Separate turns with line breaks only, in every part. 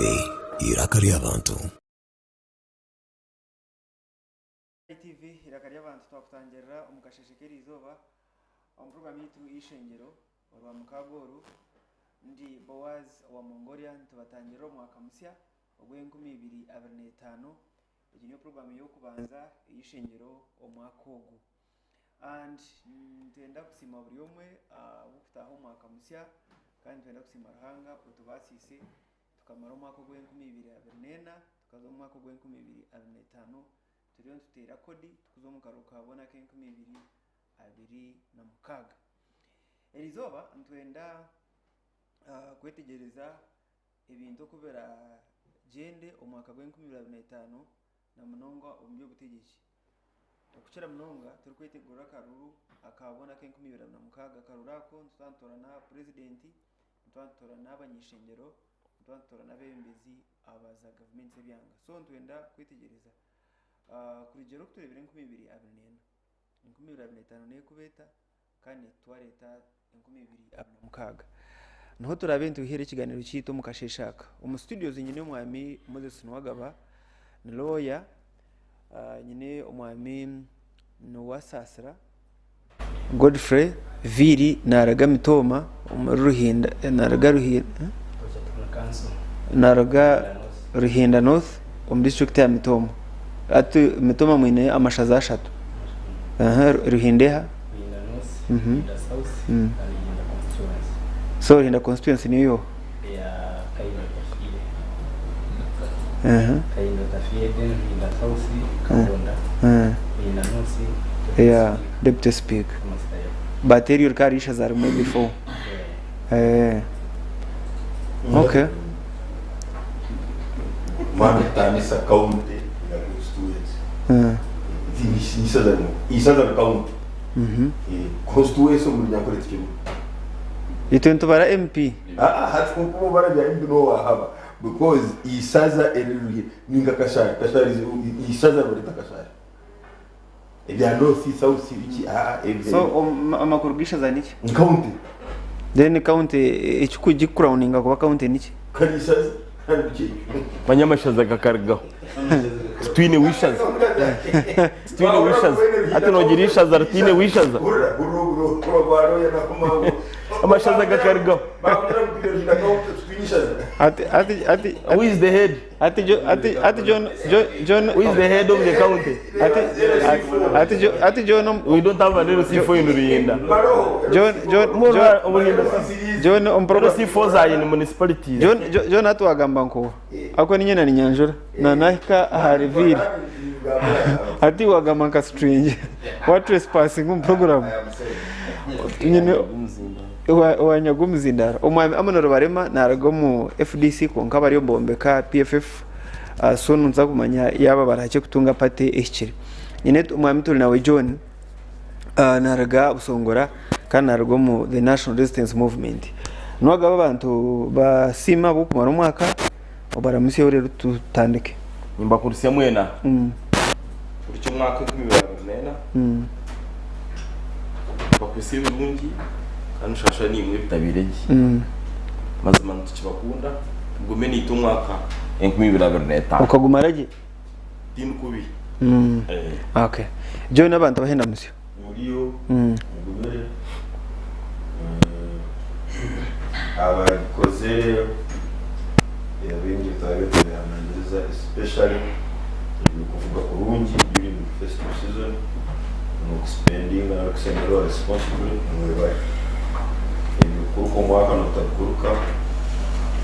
Eiraka ry'abantu.
ITV Eiraka ry'abantu twakutangirira omu kasheeshe k'eriizooba omu puroguraamu yaitu y'eishengyero orwamukaaga oru. Ndi Boaz owa Mongolia nitubatangirira omwaka musya ogw'e2025. Egi niyo puroguraamu y'okubanza ey'eishengyero omwaka ogu. And nitwenda kusiima buri omwe ahabw'okutaaha omwaka musya kandi nitwenda kusiima Ruhanga otubaasiise tukamara omwaka ogw'enkumi ibiri abiri n'ena tukaza omu mwaka ogw'enkumi ibiri abiri n'etaano turiyo nituteera kodi tukuza omu karuru ka boona ak'enkumi ibiri abiri na mukaaga. Erizooba nitwenda kwetegyereza ebintu oku biragyende omu mwaka gw'enkumi ibiri abiri n'etaano na munonga omu by'obutegyeki. Okukira munonga turikwetegurira akaruru aka boona ak'enkumi ibiri abiri na mukaaga. Akaruru ako nituba nitutoorana purezidenti, nituba nitutoorana abany'eishengyero, nituba nitutoorana abeebembezi aba zaagavumenti z'ebyanga. So nitwenda kwetegyereza kurugiirira oku tureebire 2024, 2025 neekuba eta kandi neetutwara eta 2026? Niho turaabe nitwihiira ekigaaniiro kyaitu omu kasheeshe aka. Omu studios nyine omwami Moses Nuwagaba, ni lawyer, nyine omwami Nuwasaasira Godfrey Viiri naruga Mitooma omuri Ruhinda naruga Ruhinda naruga Ruhinda North omu disiturikiti ya Mitooma. Hati Mitooma mwine amashaza ashatu. Ruhinda eha? So Ruhinda constituency niyo yoha? Eya deputy speaker. But eryo rikaba riri ishaza rimwe before. Okay.
Kutaanisa county na constituency. Ishaza rimwe. Ishaza ni county. Constituency omu Runyankore tikiriho.
Itwe nitubara MP.
Aa hati kwonka obu obara bya MP niho wahaba because ishaza eriri ninka Kashari, Kashari ishaza nibaryeta Kashari. Ebya North, South biki aa ebyo.
So amakuru g'ishaza niki?
Ni county.
Then county ekikugicrowninga kuba county niki?
Kari ishaza kandi bikye.
Manya amashaza gakarugaho. Titwine wishaza. Titwine wishaza. Hati nogira ishaza ritaine wishaza. Amashaza gakarugaho.
Ati ati ati
Who is the head?
ati Jo- ati ati John John John
Who is the head of the county?
ati ati Jo- ati John
We don't have an LC4 in Ruhinda.
John John John John omuprogra
LC4s are in municipalities.
John Jo- John hati wagamba nkoha Ako ninye na ninyanjura nanahika ahari viiri hati wagamba nka stranger wa trespassing omu program nyine wanyaga omuzindaro omwami Amon Rubarema naruga omu FDC kwonka bariyo nibombeka PFF so nituza kumanya yaaba barahikye kutunga party ehikire. Nyine omwami turi nawe John naruga Busongora kandi naruga omu the National Resistance Movement. Niwagaba abantu basiime ahabw'okumara omwaka obaramusyeho reero tutandike.
Nimbakurisya mwena kuhikya omwaka 2024. Mbakurisye ebirungi kandi nshasha naimwe ebitabaire gye. Mazima nitukibakunda tugume naitwe omwaka 2025.
Okagumara gye?
Tindi kubi.
Okay. John abantu abahe endamusyo.
Muriyo mugumire abakozire ebingi twabaire tubihanangiriza especially ebyokuvuga kurungi during the festive season nokuspendinga nari kusemererwa responsibly mwebare ebyokuruka omwaka notabikuruka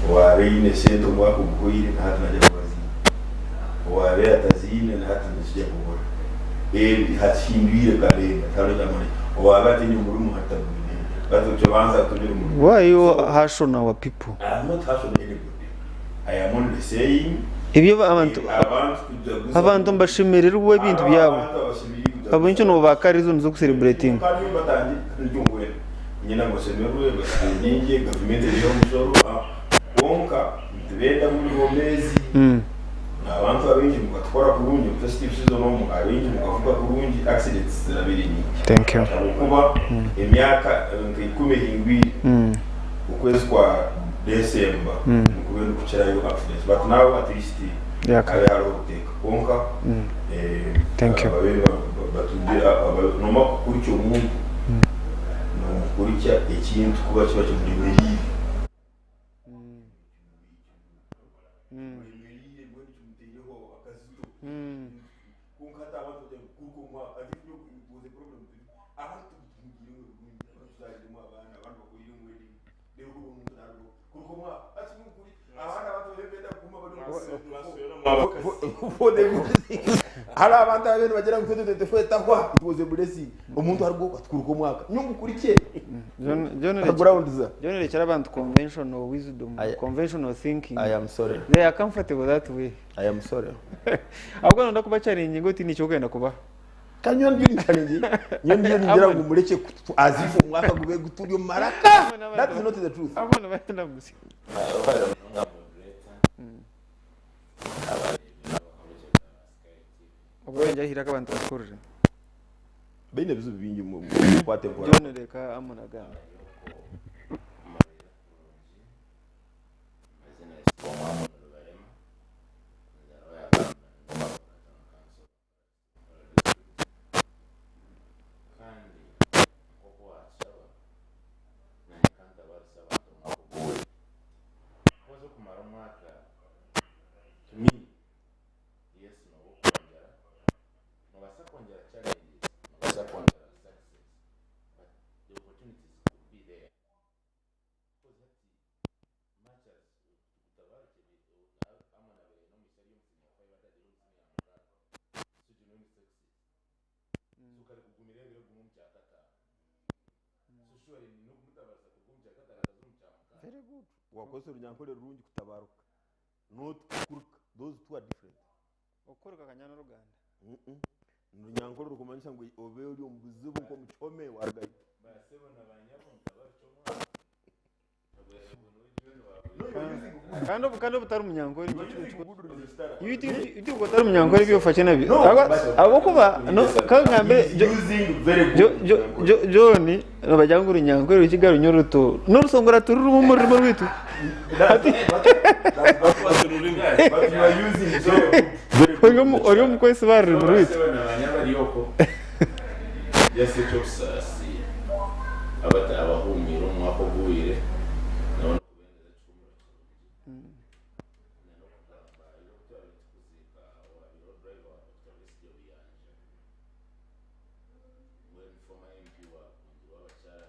owaaba aine sente omwaka oguhweire nahati nagya kuba aziine Owaabaire ataziine na hati nikija kubura. Ebi hatihindwire kalenda, tihariho ekyamani. Owaabaire ataine murimo hati tagwine. Bati okibanza atungire omurimo.
Why you
So,
harsh on our people?
I am not harsh on anybody. I am only saying
Ebyo abantu
abantu kujaguza
abantu nibashemererwa ebintu
Hariho
byabo.
abantu abashemereire kujaguza.
Habw'enki nobaaka reason z'okucelebratinga?
Kandi batandika nikyo mbwenu. Nyine ngu bashemererwe, baspendinge, gavumenti erihe omushoro. Kwonka nitubenda buri bwomeezi. Abantu abaingi mukatukora kurungi omu festive season omu, abaingi mukavuga kurungi, accidents zirabaire nyingi.
Thank you.
Ahabw'okuba emyaka nka ikumi ehingwire, okwezi kwa December nikube nikukirayo accidents but now at least habe hariho obuteeka kwonka
Thank you.
babe batungire noomanya kukurikya omuntu nomukurikya ekintu kuba kiba kimuremereire kimuremereire mbwenu kimuteireho akazito kwonka hati abantu bagira ngu kuruka omwaka as if nyowe it was a problem to abantu tumugiire rurungi abantu tuzariremu abaana abandi bakoreiremu wedding Hariho abantu ababaire nibagira ngu 2024 etahwa it was a blessing omuntu aruga ati kuruga omwaka nyowe ngukurikye agurawundiza.
John rekyera abantu conventional wisdom, conventional thinking.
I am sorry.
They are comfortable that way.
I am sorry.
Ahubwo noyenda kuba challenging otiine eki orikwenda kubaha.
Kandi nyowe ndiyo ninchallenge nyowe ndiyo ningira ngu murekye as if omwaka gube guturi omu maraka that is not the truth.
Abamwe nibaenda busya.
Webale munonga moderator. Abareebi n'abakurikira ba Sky TV.
Obwo oyongye ahairaka abantu bakuhurire.
Baine ebizibu bingi mukwate mpora.
John reka Amon agambe.
Abaryoku muriire kurungi. Amazina yitwa Amon Rubarema. Nzaarwa ya Ngoma Town Council. Kandi nk'oku waakishaba, naanye ka ntabarise abantu omwaka oguhweire. Ku waaza kumara omwaka, to me, yes nooba okwongyera, noobaasa kwongyera challenges, noobaasa kwongyera success, but the opportunities could be there. Because hati much as tukutabarukye Amon abaire aine omugisha ari omu senior five atagire omu senior mukaaga so egyo nayo ni success so kare kugumira ebiro guma omu kyakataano so surely nina okumutabarisa kuruga omu kyakataano akaza omu kyamukaaga.
Very good. Wakozesa orunyankore rurungi kutabaruka not kukuruka those two are different.
Okukuruka kanyana oruganda.
Runyankore rukumanyisa ngu obe ori omu buzibu nk'omu kihome warugayo.
Ba sebo na ba nyabo mutabarukye omwaka.
Kandi obu kandi obutari munyankore itwe otari munyankore ebyo ofakye nabyo ahabw'okuba no kangambe John nibagira ngu orunyankore rukiga runya orutooro n'orusongora tururimu omu rurimi rwaitu ori omukwesi ba rurimi rwaitu.
Just eky'obusaasi abahuumwire omu mwaka oguhweire nabo nikubendeza ekihumuro kirungi na n'okugamba ira obu twabaire tukuziika owaabaire driver wa Dokita Besigye Buyanja mbwenu former MP wa Bundiro w'abakyara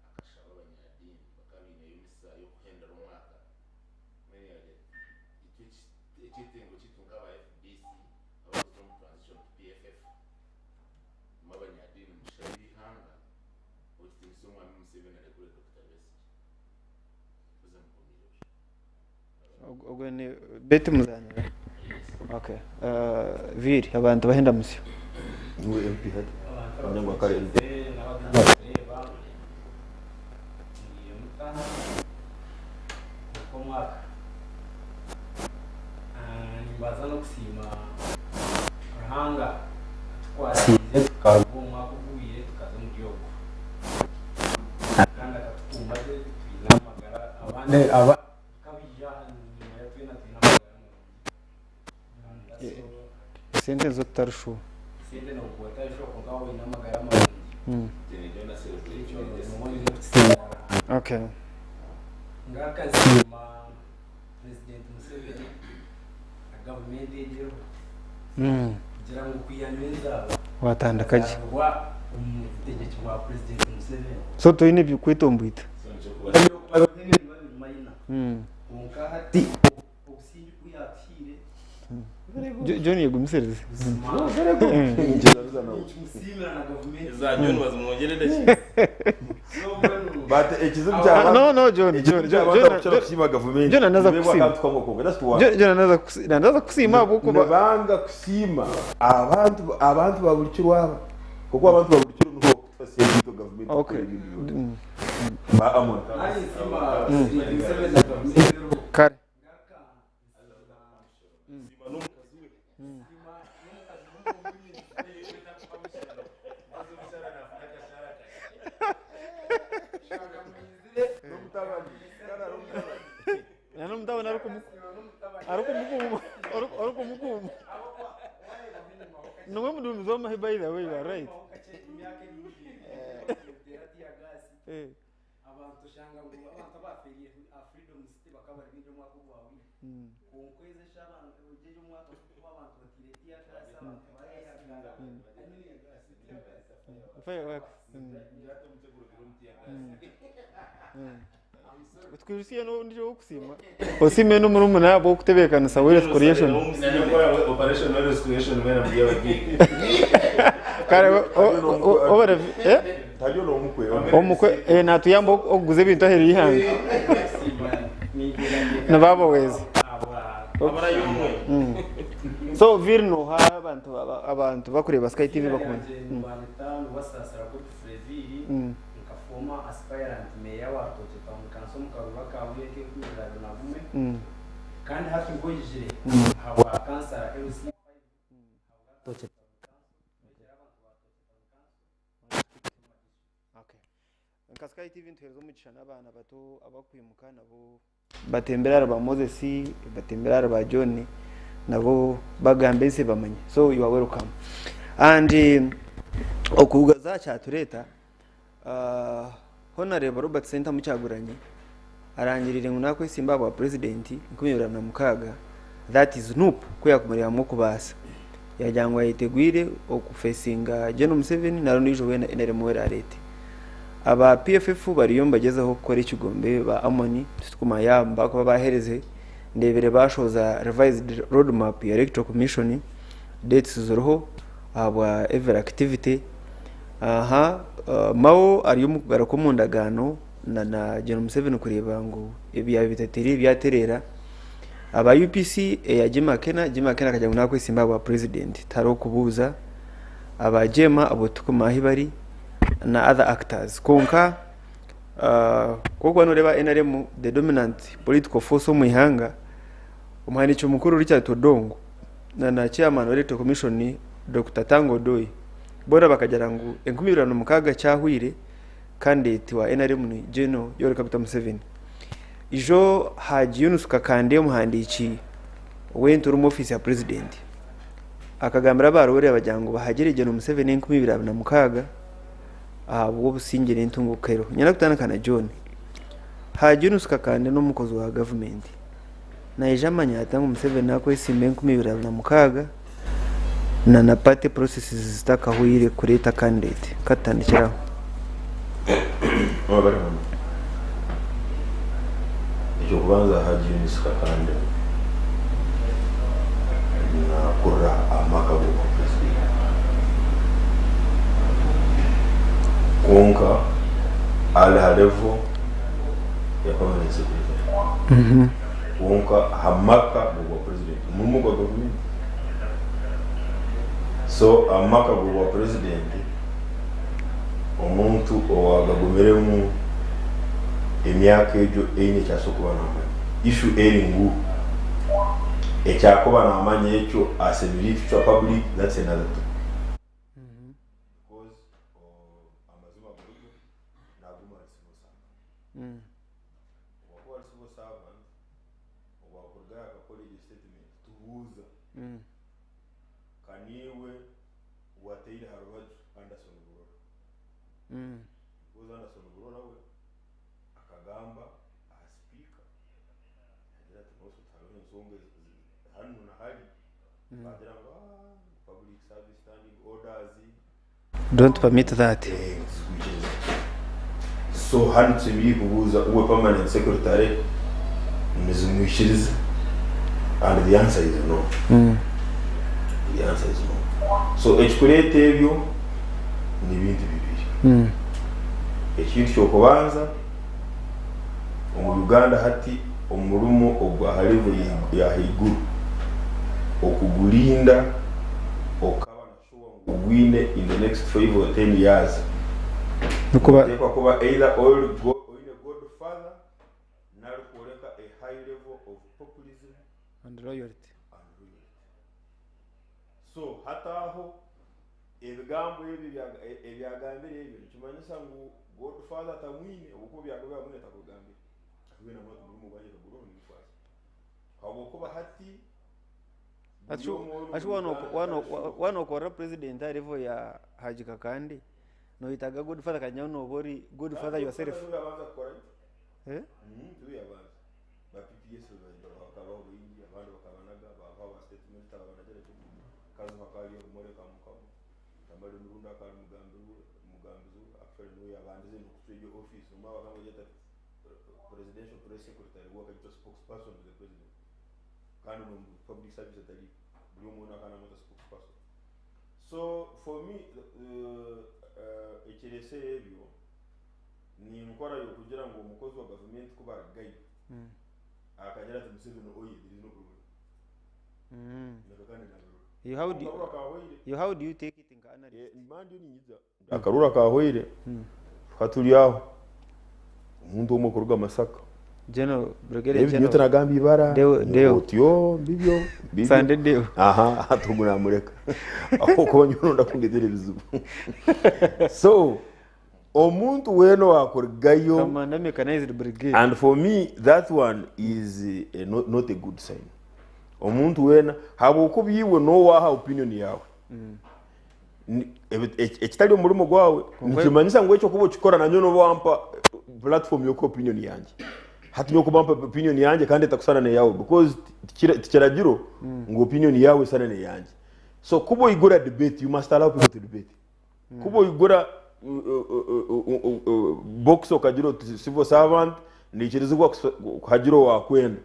akashaba abanyadiini bakaba baineyo emisa y'okuhendera omwaka mbwenu yaagira ati itwe ekyetengo kyaitu nk'aba FDC abarikuza omu transition to PFF Imwe abanyadiini mushabire eihanga ekitiinisa Omwami Museveni arekure Dokita Besigye. Muze mugumiire busha.
Ogwo ni Betty Muzanira? Okay. Viiri abantu bahenda musyo.
Niwe MP hati. Manya ngu akari MP.
N'abatarikutureeba muriire muta okw'omwaka. Nimbanza n'okusiima Ruhanga atukwasiize tukaruga omu mwaka oguhweire tukaza omuri ogu. Kandi akatukuuma gye twine amagara abandi nkabaija aha enyima ya twena twine amagara marungi.
Esente nizo tutarishuba.
Esente nobu otarishuba kwonka waaba oine amagara marungi ekyo nooba oine kukisiimira Ruhanga.
Okay.
Ngaruka nsiima Purezidenti Museveni na gavumenti egi eriho kugira ngu kwiha nyowe nzaarwa
Watandika gye.
nkazaarwa omu butegyeki bwa Purezidenti Museveni.
So toine eby'okwetomboita.
Hariho ebintu biri mayina kwonka hati obusingye obu yaatuhaire
John yegumisirize.
buzima nikimusiimira na gavumenti.
Eza John bazimwongyere edakiika.
So mbwenu
But ekizibu
Ah,
ky'abantu
no no John
ekizibu
John
ky'abantu
John
abakukira kusiima gavumenti
John anaza
nibo
kusiima.
akantu kamwe konka that's one.
John John anaza kusiima anaza kusiima ahabw'okuba
Nibanga kusiima abantu abantu ba buri kiro aba kuko abantu ba buri kiro nibo bakutuha sente itwe gavumenti
Okay.
ekukora ebintu byona. Ba Amon.
nange nsiima Purezidenti Museveni na gavumenti eriho.
Kare.
Ngaruka
Na n'omutabani arikumukuuma orikumukuuma. Niwe muduumizi w'amahe by the way you are right. Eh.
Abantu oshanga ngu abantu abafeeriire aha Freedom City bakaba bari baingi omwaka ogwahweire. Kwonka ezi esha abantu egi ey'omwaka ogu abantu bataire tear gas abantu barayeyagara. I mean
Fireworks. Twijutsye n'ondiijo ow'okusiima. Osiime n'omurumuna ahabw'okutebeekanisa Wealth Creation.
Operation Wealth Creation mwena muri abagaiga.
Kare obare eh?
Tariyo n'omukwe.
Omukwe eh, natuyamba okuguza ebintu aheeru y'eihanga. Nibaabaweza. So Vir nooha abantu abantu bakureeba Sky TV bakumanya.
Nibaneta Nuwasasira Godfrey Viiri nka former aspirant Meeya wa Rutookye Town Council omu karuuru aka Bwire ak'enkumi ibiri abiri na gumwe kandi hati nkoijire ahabwa kansara LC five ahabwa Rutookye Town Council nkoijire abantu ba Rutookye Town Council
Okay. Nka Sky TV nituheereza omugisha n'abaana bato abakwimuka nabo batembere ahari ba Moses, batembere ahari ba John nabo bagambe ensi ebamanye. So you are welcome. And okugaza aha kyatureeta uh, Honarebo Robert Sentamu Kyagulanyi arangiriire ngu nakwesimba aha bwa president 2026 that is nup ku yakumuryamu okubaasa. Yagira ngu ayetegwire okufesinga Gen Museveni nari ondiijo weena NRM ou eraareete. Aba PFF bariyo nibagyezaho kukora ekigombe ba Amoni titukumanya yaaba bakuba baaherize ndeebire baashohoza revised road map ya electoral commission dates ziriho ahabwa every activity. Aha Mao ari omu kugaruka omu ndagaano na na Gen Museveni kureeba ngu ebyaba bitatereire byatereera. Aba UPC eya Jim Akena, Jim Akena akagira ngu nakwesimba ahabwa president tihariho kubuuza. Aba Jema abo titukumanya ahu bari na other actors. Kwonka ku orikuba noreeba NRM the dominant political force omu ihanga, omuhandiiki mukuru Richard Odongo na na chairman wa electoral commission Dokita Tanga Odoi boona bakagira ngu 2006 kyahweire candidate wa NRM ni General Yoweri Kaguta Museveni. Ijo Haji Yunus Kakande omuhandiiki w'entura omu ofiisi ya president akagambira abaroore bagira ngu bahagire General Museveni 2026 ahabw'obusingye n'entunguka eriho. Nyenda kutandika na John. Haji Yunus Kakande n'omukozi wa gavumenti. Naija amanya ata ngu Museveni nakwesimba 2026 na na party processes zitakahweire kureeta candidate. Katutandikire aho.
Mwebare muno. Eky'okubanza Hajji Yunus Kakande nakurira amaka g'obwa president kwonka ari ha level ya permanent secretary kwonka aha maka g'obwa president omurimo gwa gavumenti so amaka g'obwa president omuntu owagagumiremu emyaka egyo eine eki asobola kuba namanya. Issue eri ngu eki arikuba namanya ekyo asemeriire kucwa public that's another topic. Because amazima garigo naguma ari civil servant. Obu akuba ari civil servant, obu akurugayo akakora egyo statement tubuuza ka niiwe wateire aha rubaju Anderson Burora. Because Anderson Burora we akagamba aha sipiika yagira ati noso tihariho ensonga hanu na hari bagira ngu "Ah, public service standing orders
Don't permit that.
Eh, tizikwikirizibwa." So hanu tusemeriire kubuuza uwe permanent secretary nizimwikiriza and the answer is no. The answer is no. So ekikureeta ebyo ni bintu bibiri. Ekintu ky'okubanza omu Uganda hati omurimo ogwa ha level ya haiguru okugurinda okaba na sure ngu ogwine in the next 5 or 10 years
Nikuba
noteekwa kuba either ori oine godfather nari kworeka a high level of populism
and loyalty.
and loyalty. So hati aho ebigambo ebi ebyagambire ebyo nikimanyisa ngu godfather tamwine ahabw'okuba obu yaakuba amwine takubigambire. Twena mwatu omurimo gwangye kagurwaho ningukwasa. Habwokuba hati
Ati waaba nokorera president aha level ya Haji Kakande, noyetaga godfather kandi nyawe nooba ori godfather yourself.
Niwe yabanza kukorayo.
Eh?
Niwe yabanza. Ba PPS bakabaho baingi, abandi bakabanaga, babaho ba state minister babanagira kimwe. Kazi hakari omure kamukamo. Tamale Mirundi akari mugambirwe, mugambizi actually niwe yabandize n'okucwa egyo office. Omwe bakamweta presidential press secretary, we akagitwa spokesperson to the president. Kandi no public service atari buri omwe akanamweta spokesperson. So for me ekiresere ebyo ninkora yokugira ngu omukozi wa gavumenti kuba aragayo akagira ati Museveni oye, there is no problem. Naka kandi nabirora.
You how do
Akarura kahweire.
you how do you take it nka analyst?
Mandi ninyiza akarura kahweire, katuri aho omuntu omwe kuruga Masaka.
General Brigadier
Ebyo
General
tunagamba ibara
Deo Deo.
Otyo bibyo bibyo.
Sande Deo.
Aha, tugunamureka aho kuba nyono ndakundetera ebizibu. So omuntu weno wakurugayo
Kamanda Mechanized Brigade.
And for me that one is not a good sign. Omuntu wena habwokuba iwe nowaha opinion yawe ekitari omurimo gwawe nikimanyisa ngu ekyo kuba okikora nanyo noba wampa platform yokuha opinion yangye. Hati nyowe kuba mpa opinion yangye kandi etakusana neyawe, because tikiragiro ngu opinion yawe esana neyangye. So kuba oyigura debate, you must allow people to debate. Kuba oyigura box okagira oti civil servant nikirizibwa kuhagira owakwenda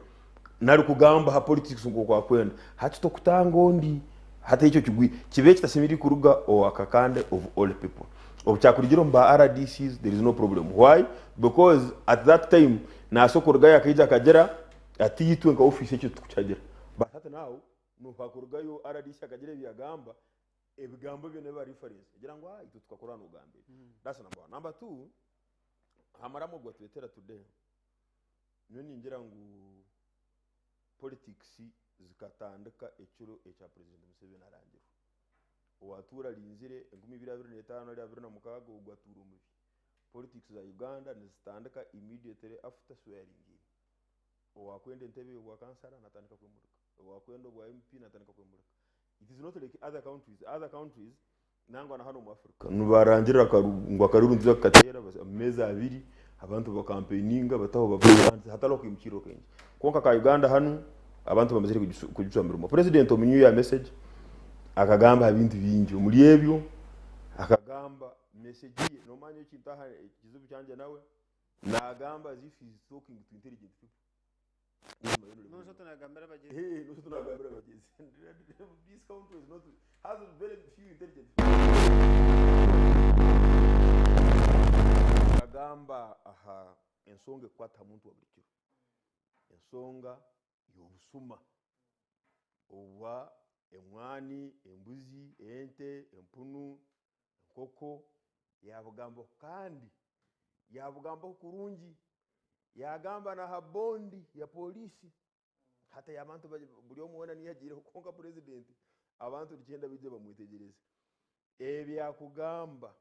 nari kugamba ha politics ngu okwakwenda, hati tokutanga ondi. Hati ekyo kigwi kibe kitasemeriire kuruga owa Kakande of all people. Obu kyakurugira omu ba RDCs, there is no problem. Why? Because at that time naasa kurugayo akaija akagira ati itwe nka office ekyo tukukihagira. But hati now nohakurugayo RDC akagira ebi yagamba, ebigambo ebyo nibiba reference egira ngu itwe tukakora nogambire. That's number one. Number two, hamaramu ogwa twetera today, nyowe ningira ngu politics zikatandika ekiro ekya President Museveni arangirwe. Owatuura arinzire 2025 ari 26 ogwo atuura omubi. Politics za Uganda nizitandika immediately after swearing in. Owakwenda entebe obwa kansara natandika kwemurika, owakwenda obwa MP natandika kwemurika. It is not like other countries. Other countries nangwa na hano mu Africa nibarangirira ngu akaruru nituza kukateera omu meezi 2, abantu bakampeininga bataho bavuga hatariho kwimukirira kaingi. Kwonka ka Uganda hanu abantu bamazire kugicwa mirimo. President omu New Year message akagamba aha bintu bingi. Omuri ebyo akagamba message ye nomanya ekintu aha ekizibu kyangye nawe nagamba as if he is talking to intelligent people.
Noso tunagambira abagyezi.
Hey, noso tunagambira abagyezi. This country is not has very few intelligent people. Agamba aha ensonga ekwata ha muntu wa buli kiro, ensonga y'obusuma obwa emwani, embuzi, ente, empunu, enkoko, yabugambaho kandi yabugambaho kurungi, yagamba naha bondi ya polisi. Hata abantu buri omwe weena niyagiireho, kwonka president abantu nikyenda baije bamwetegyereze ebyakugamba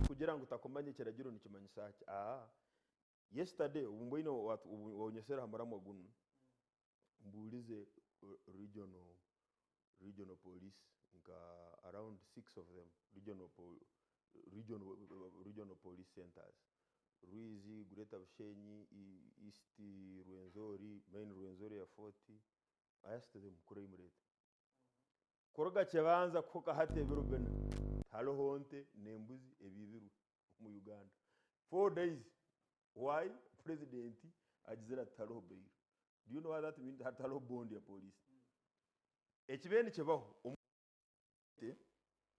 kugira ngu takumanya ekiragiro nikimanyisa ki. Yesterday obu mbwine wonyesera aha muramwa gunu mbuurize regional police nka around 6 of them, regional police centers, Rwizi, Greater Bushenyi, East Rwenzori, Main Rwenzori ya 40. I asked them crime rate kuruga kibanza kuka hati ebiro bina hariho nte n'embuzi ebibirwe mu Uganda 4 days. Why? President agizira ati hariho bail. Do you know what that means? Hariho bond ya police. Ekibe nikibaho omuntu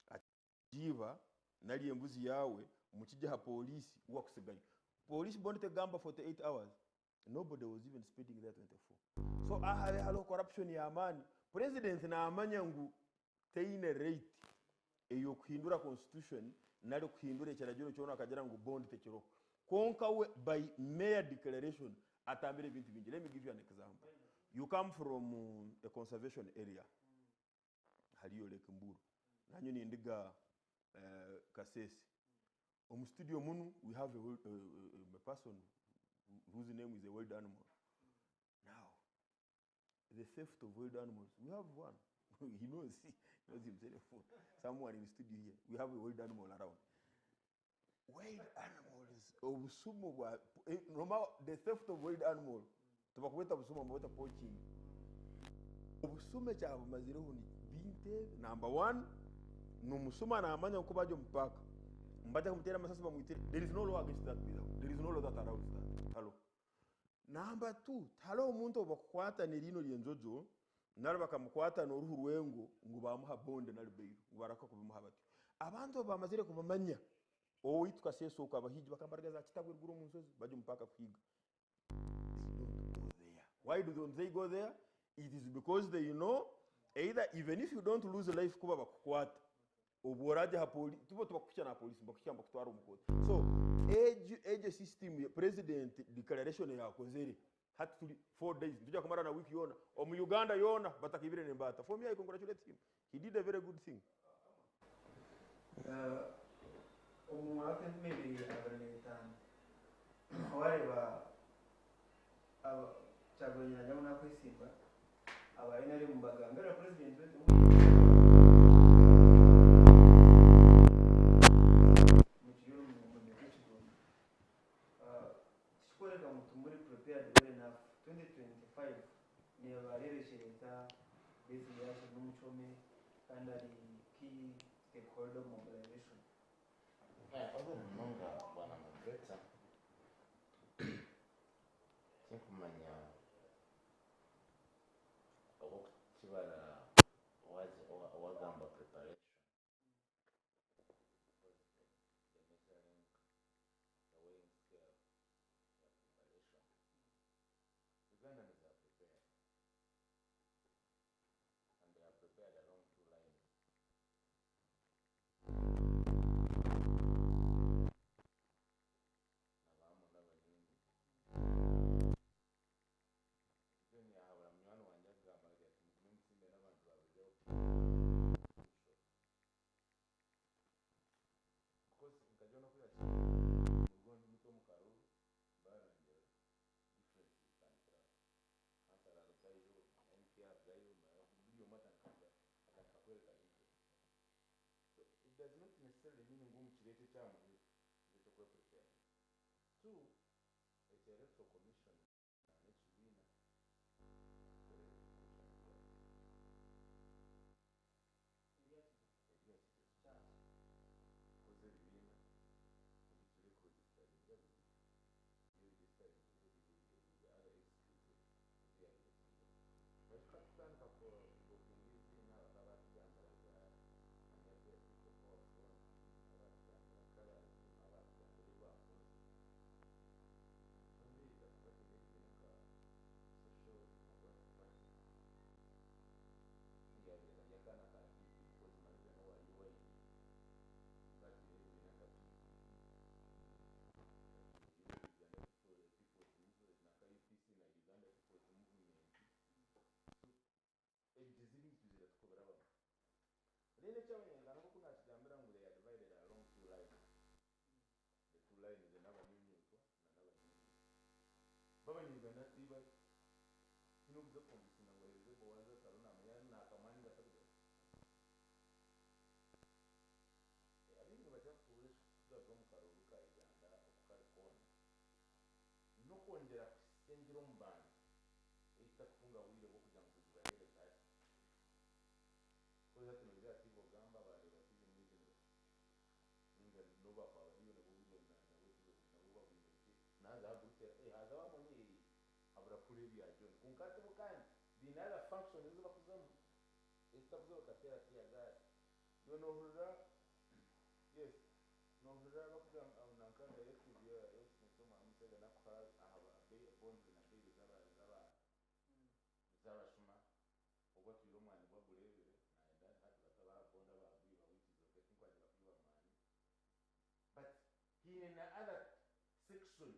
agiba nari embuzi yawe mukijja ha polisi wakusigayo. Police bond tegamba 48 hours. Nobody was even speeding there 24. So aha hariho corruption ya amani. President naamanya ngu teine rate eyokuhindura constitution nari kuhindura ekiragiro kyona akagira ngu bond tekiroho. Kwonka we by mere declaration atambire ebintu bingi. Let me give you an example. You come from a conservation area, hariyo Lake Mburu, nanyo nindiga Kasese. Omu studio munu we have a person whose name is a wild animal. Now, the theft of wild animals, we have one. He knows himself. Someone in the studio here, we have a wild animal around. Wild animals, obusumu bwa normal, the theft of wild animal, tubakubeta busuma, mbabeta poaching. Obusume kyabumazireho ni bintu ebi. Number one, nomusuma namanya nko bajya omupaka mbajya kumutera amasasi bamwitere. There is no law against that. There is no law that allows that. Hello, number two, hariho omuntu obakukwata nerino ryenjojo nari bakamukwata n'oruhu rwengo ngu bamuha bond nari bail, ngu baraka kubimuha batyo. Abantu abo bamazire kubamanya owaitu kasesooka, abahigi bakambaraga za kitabwe eruguru omu nsozi bajya omupaka kuhiga. They don't go there. Why don't they go there? It is because they know either, even if you don't lose life, kuba bakukwata obwo orajya aha poli tuba tubakuhikya na polisi, mbakuhikya mbakutwara omu kooti. So egyo system ya president declaration yakozere hati tuli 4 days, tujya kumara na wiki yona omu Uganda yona batakibire nembata. For me, I congratulate him. He did a very good thing.
Omu mwaka 2025 wareba Kyagulanyi najyamu nakwesimba aba NRM bagambira president wetu mukiyoro mu Kigoma tikikworeka ngu tumuri prepared well enough. 2025 nibarebekyereza Besigye yakiri n'omucome kandi ari key stakeholder mobilization.
Kwanza munonga, bwana moderator, tinkumanya obwokukibara owagamba preparation, because the measuring, the weighing scale ya preparation, Ugandans are prepared, and they are prepared along two lines. Nabamu n'abanyingi John yahabura munywani wanjye agamba agira ati mugume musimbe n'abantu babuzeho, because nkajya no kwiyakira mu rugo muto mu karuru barangira difference zitandikira, kansara arugayo, MP arugayo, buri umwe atandika kwereka interest. So it does not necessarily mean ngu omu kiro ekyo kyamuheru nikyo kyokwe prepare. Two, ekyo electoral commission n'ekibiina commission erya koze ebibiina ebituri kuregisteringa bibiri, iyo registeringa other excuse eziyaretiire bakika tutandika kubukinga ebibiina, bakaba batugambira za manya people power front, abatugambira colors, abatugambira ebi bakoze. Tumbi bakabateeka ekibiina nka Social Democratic Party yabeera yakana ka DP, because maliza no wa UYD batira ebibiina nka PPP, Uganda People's Movement, naka UPC na Uganda People's Movement. So ebyo ziri tuzira tukobera bamwe. Rero ekyabanyarwanda nkoku nakigambira ngu they are divided along two lines, the two lines n'abanyunyutwa na n'abanyingi b'abanyarwanda tibari tinokuza kumvisinga ngu ahereze bowaza akaro namanya nakamani gatakugira. Abingi bajya kutuura kugaruka omu karuru ka Uganda okukari koona n'okwongyera kusengira omu bantu ekitakutunga bwire bw'okugira ngu tugibaheereza hati, because hati noija hati ogamba bareeba TV mwizino ninga nobakwaba bariyo nabo bwire nabo babwine bukye naza hagurukira haza bamonye habura kuri ebya John konka hati bo kandi biine other function ezi bakuzamu ezitakuza bakateera tear gas. Iwe nohurira, yes, nohurira bakugamba nanka directive ya Excellency Omwami Museveni akuha aha bonds na bail z'abashuma obwo atwire omwani gwagureebire nayenda hati batabaha bond abagwiba, which is okay, tinkwagira kwiba mwani, but hiine na other section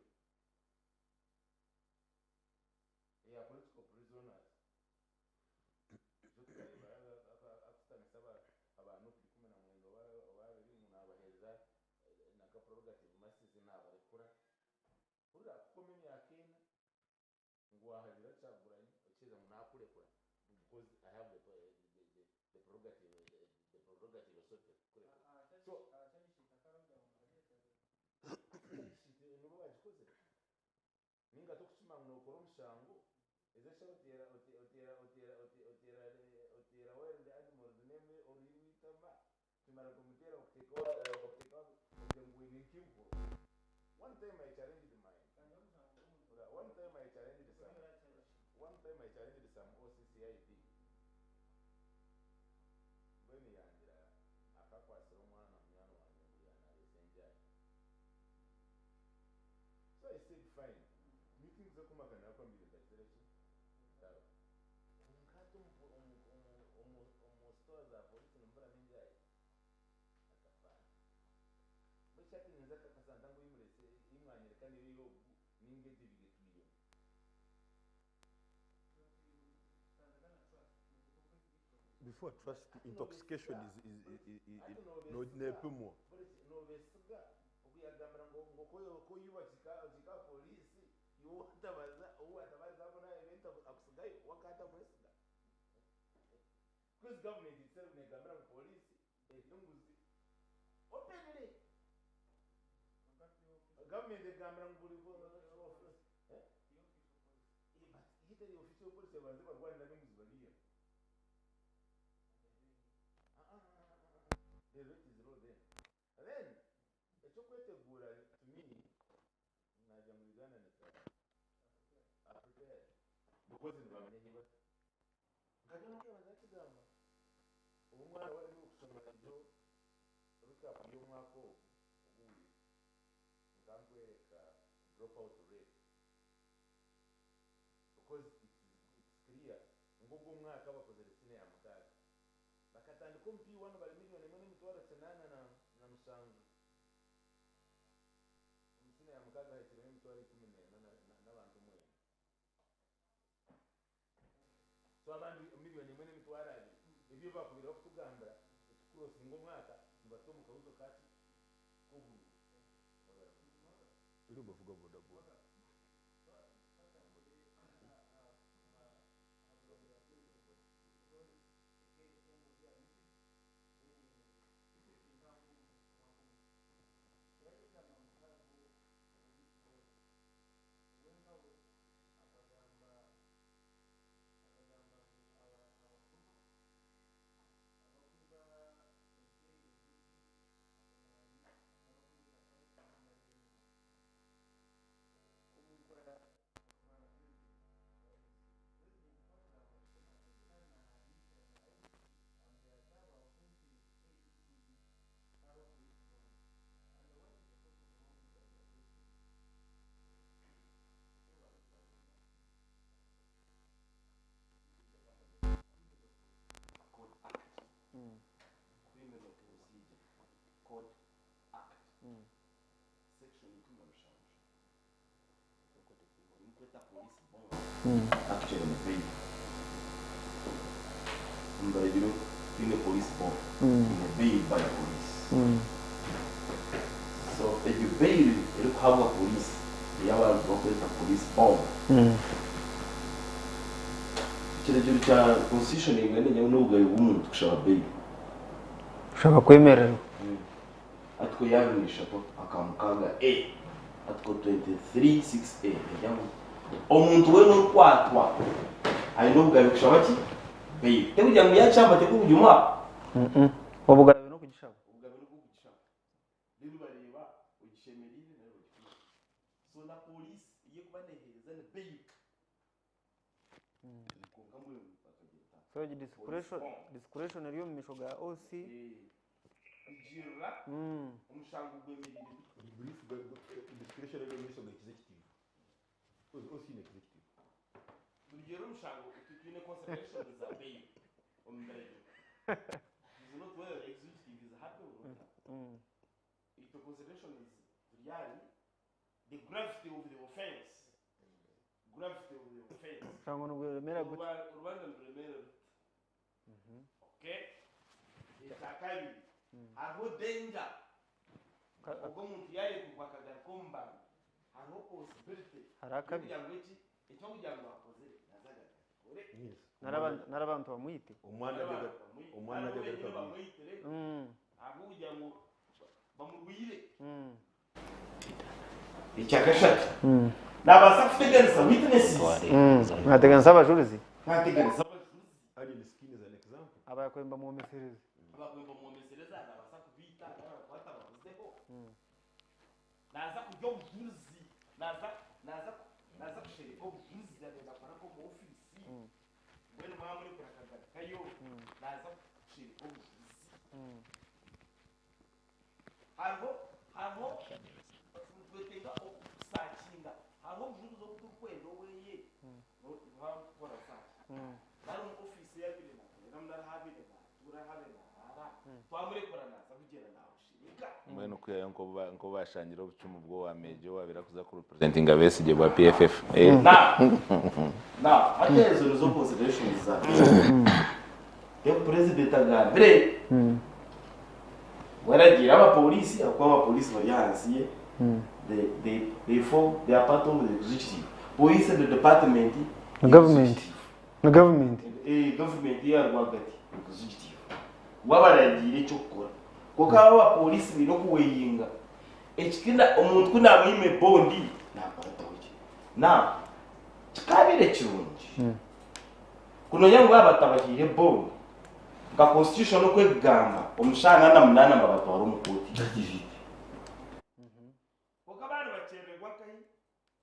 eya political prisoners zo tukareeba akusitamisa abantu 19 oba abiri ngu nabaheereza naka prerogative. prerogative the prerogative esote kureka. So nibo bagikozire ninga tokukima ngu nokora omushango eze esha oteera oteera oteera oteera oteera oteera wild animals neme oruhi rw'itama kimara kumuteera okuteeka okuteeka ogira ngu oine nk'impuro. One time I challenged mine. One time I challenged some one time I challenged some OCCID. Mbwenu yangira akakwasira omwana munywani wangye ngu yanaresa enjayi. So I said fine. Meetings z'okumaganira ko mbire ntagizire ki? Ntaro. Kwonka hati omu omu omu omu omu store za polisi nimburamu enjayi. Atafana. Mbwenu hati ninza kakasanta ngu imurese imwanyereka niyo yogu ninga egi ebiri etwiremu.
Before trust,
Hati
intoxication
nobeesiga
is, is, is, is,
hati
is no,
nobeesiga
nepimwa.
bureki nobeesiga okuyagambira ngu ngu koyuba kika kika polisi iwe watabaza ou watabaza abona ebintu akusigayo wakatamwesiga because government itself negambira ngu polisi erya enguzi openly. Government egambira ngu buri eh? But itari official police banze barwanira n'enguzi bariyo. The rate is low then. Then ekyokwetegura to me nagira ngu Uganda nita are prepared because nibamanya hiba nkajya nokwebaza kigamba obu omwana wari kushoma ibyo recap y'omwaka ogu oguwire nkankwereka drop out rate because it's clear ngu ogu omwaka bakozire siniya ya mukaaga bakatandika omu P1 bari 1,807,000 omu siniya ya mukaaga hahikiremu 14,000 n'abantu mwenda. So abandi 1,200,000 ebyo bakubire bakutugambira tukurosinga omwaka nibata omu kabuzo kaki k'obururu.
Uri bavuga boda boda.
Code Act. Criminal Procedure Code Act. Section 17. Nkweta police bond. Actually ni bail. Mbarabiro twine police bond. Ine bail by police. So egyo bail erikuhabwa police ey'abantu bakweta police bond. Ekiragiro kya constitution ingana n'obugabe bw'omuntu kushaba bail.
Ushaka kwemererwa.
Article 23 akamukaga A, article 23 6A ejyamu omuntu weena orikwatwa aine obugabe kushaba ki bail tekugira ngu yakishamba tekubujuma.
Obugabe n'okugishaba.
Obugabe nibwo kugishaba rero bareeba ogishemereire nayo bagikuha. So na polisi eyekuba neheereza ni bail konka mbwenu bakagyeta
So egi discretion discretion eri omu maisho ga OC.
Kugirira omushango gwemerire guti.
Brief discretion eri omu maisho ga executive. OC ni executive.
Burugero omushango twine consideration za bail omu biragiro is not whether the executive is happy or not happy. If the consideration is really the gravity of the offense, gravity of the offense.
Usanga niguremera gute.
Urubanza niruremera ruti. Okay, ekya kabiri hariho danger ubwo omuntu yarekurwa akagaruka omu bantu hariho possibility
Hari akabi.
kugira ngu eki ekyo kugira ngu akozire nazagaruka. bakikore.
Nari abantu bamwite.
Omwana
Nari
ajya
abantu bamwite.
omwana
Nari
ajya
bo benyine
agaruka bwite.
bamwitire ahabw'okugira ngu bamurwire. Ekyakashatu, nabaasa kuteganisa witnesses.
Naateganisa abajurizi.
Naateganisa abajulizi.
Alien Skin is an example.
Abaakwe nibamwomesereza.
Abaakwe nibamwomesereza, nabaasa kubiita, nari abakwata ababuzeho. Naaza kurya obujurizi, naaza naaza naaza kushereka obujurizi agenda kukora nk'omu ofiisi, mbwenu mwamurekura akagarukayo, naaza kushereka obujurizi. Hariho hariho nitwetenga okusaakinga, hariho obujurizi obu turikwenda oweye nibamukora saaki. Nari omu ofiisi ei abaire naakoreramu nari ahu abaire naatuura ahu abaire naaraara, twamurekura naaza kugyenda naabushereka.
Mbwenu kwihayo nk'obu bashangire obucumu bw'owa Meeja owabaire arikuza kurepresentinga Besigye bwa PFF.
Now, now, hati ezo nizo considerations za Ebi Purezidenti agambire, we aragiire abapooriisi ahabw'okuba abapooriisi bari ahansi ye, they, they, they form, they are part of the executive. Police and the department
Ni government. Ni government.
Eh, government eya rwagati executive. We abaragiire eky'okukora. Kwonka abo abapooriisi baine okuweyinga. Eki omuntu ku naamwima ebondi, naakwataho ki? Now, kikaabaire kirungi. Kunonya ngu baaba batabahaire bond nka constitution oku ekugamba omu shaaha ana na munaana nibabatwara omu kooti. Kwonka baaba nibakyerererwa nkahi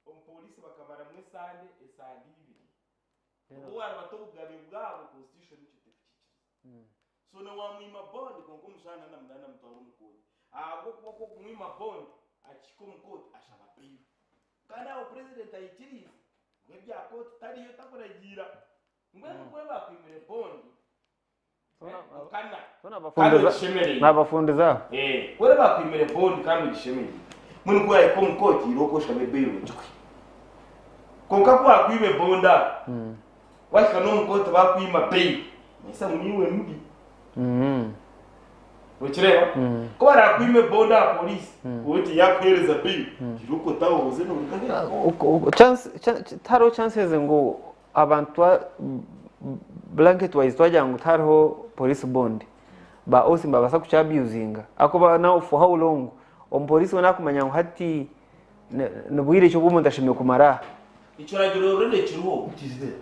omu pooriisi bakamaramu esande, esande ibiri. Obu waaribata obugabe bwabo constitution ekyo tekukikiriza. So na waamwima bond kwonka omu shaaha ana na munaana mutware omu kooti. Ahabw'okuba okwo okumwima bond akihika omu kooti ashaba bail. Kandi aho purezidenti aikiriize ngu ebya kooti tariyo takuragiira. Mbwenu ku bakwimire bondi kana kandi ogishemereire.
Nabafundiza aho.
Ku bakwimire bondi kandi ogishemereire. Mbwenu ku wahika omu kooti irooko oshabe bail ogikuhe. Kwonka ku bakwima ebondi aho, wahika n'omu kooti bakwima bail, nohisa ngu niiwe mubi. Nokireeba? Ku barakwime bondi aha poliisi, kooti yakuheereza bail, irooko otaho oze nooruga aheeru.
Tihariho chances ngu abantu blanket wise twagira ngu tihariho police bond, ba OC nibabaasa kukyabusinga ahakuba now for how long omupoliisi we nakumanya ngu hati nibwire ki obu omuntu ashemereire kumara aha.
Ekiragiro already kiriho. It is there.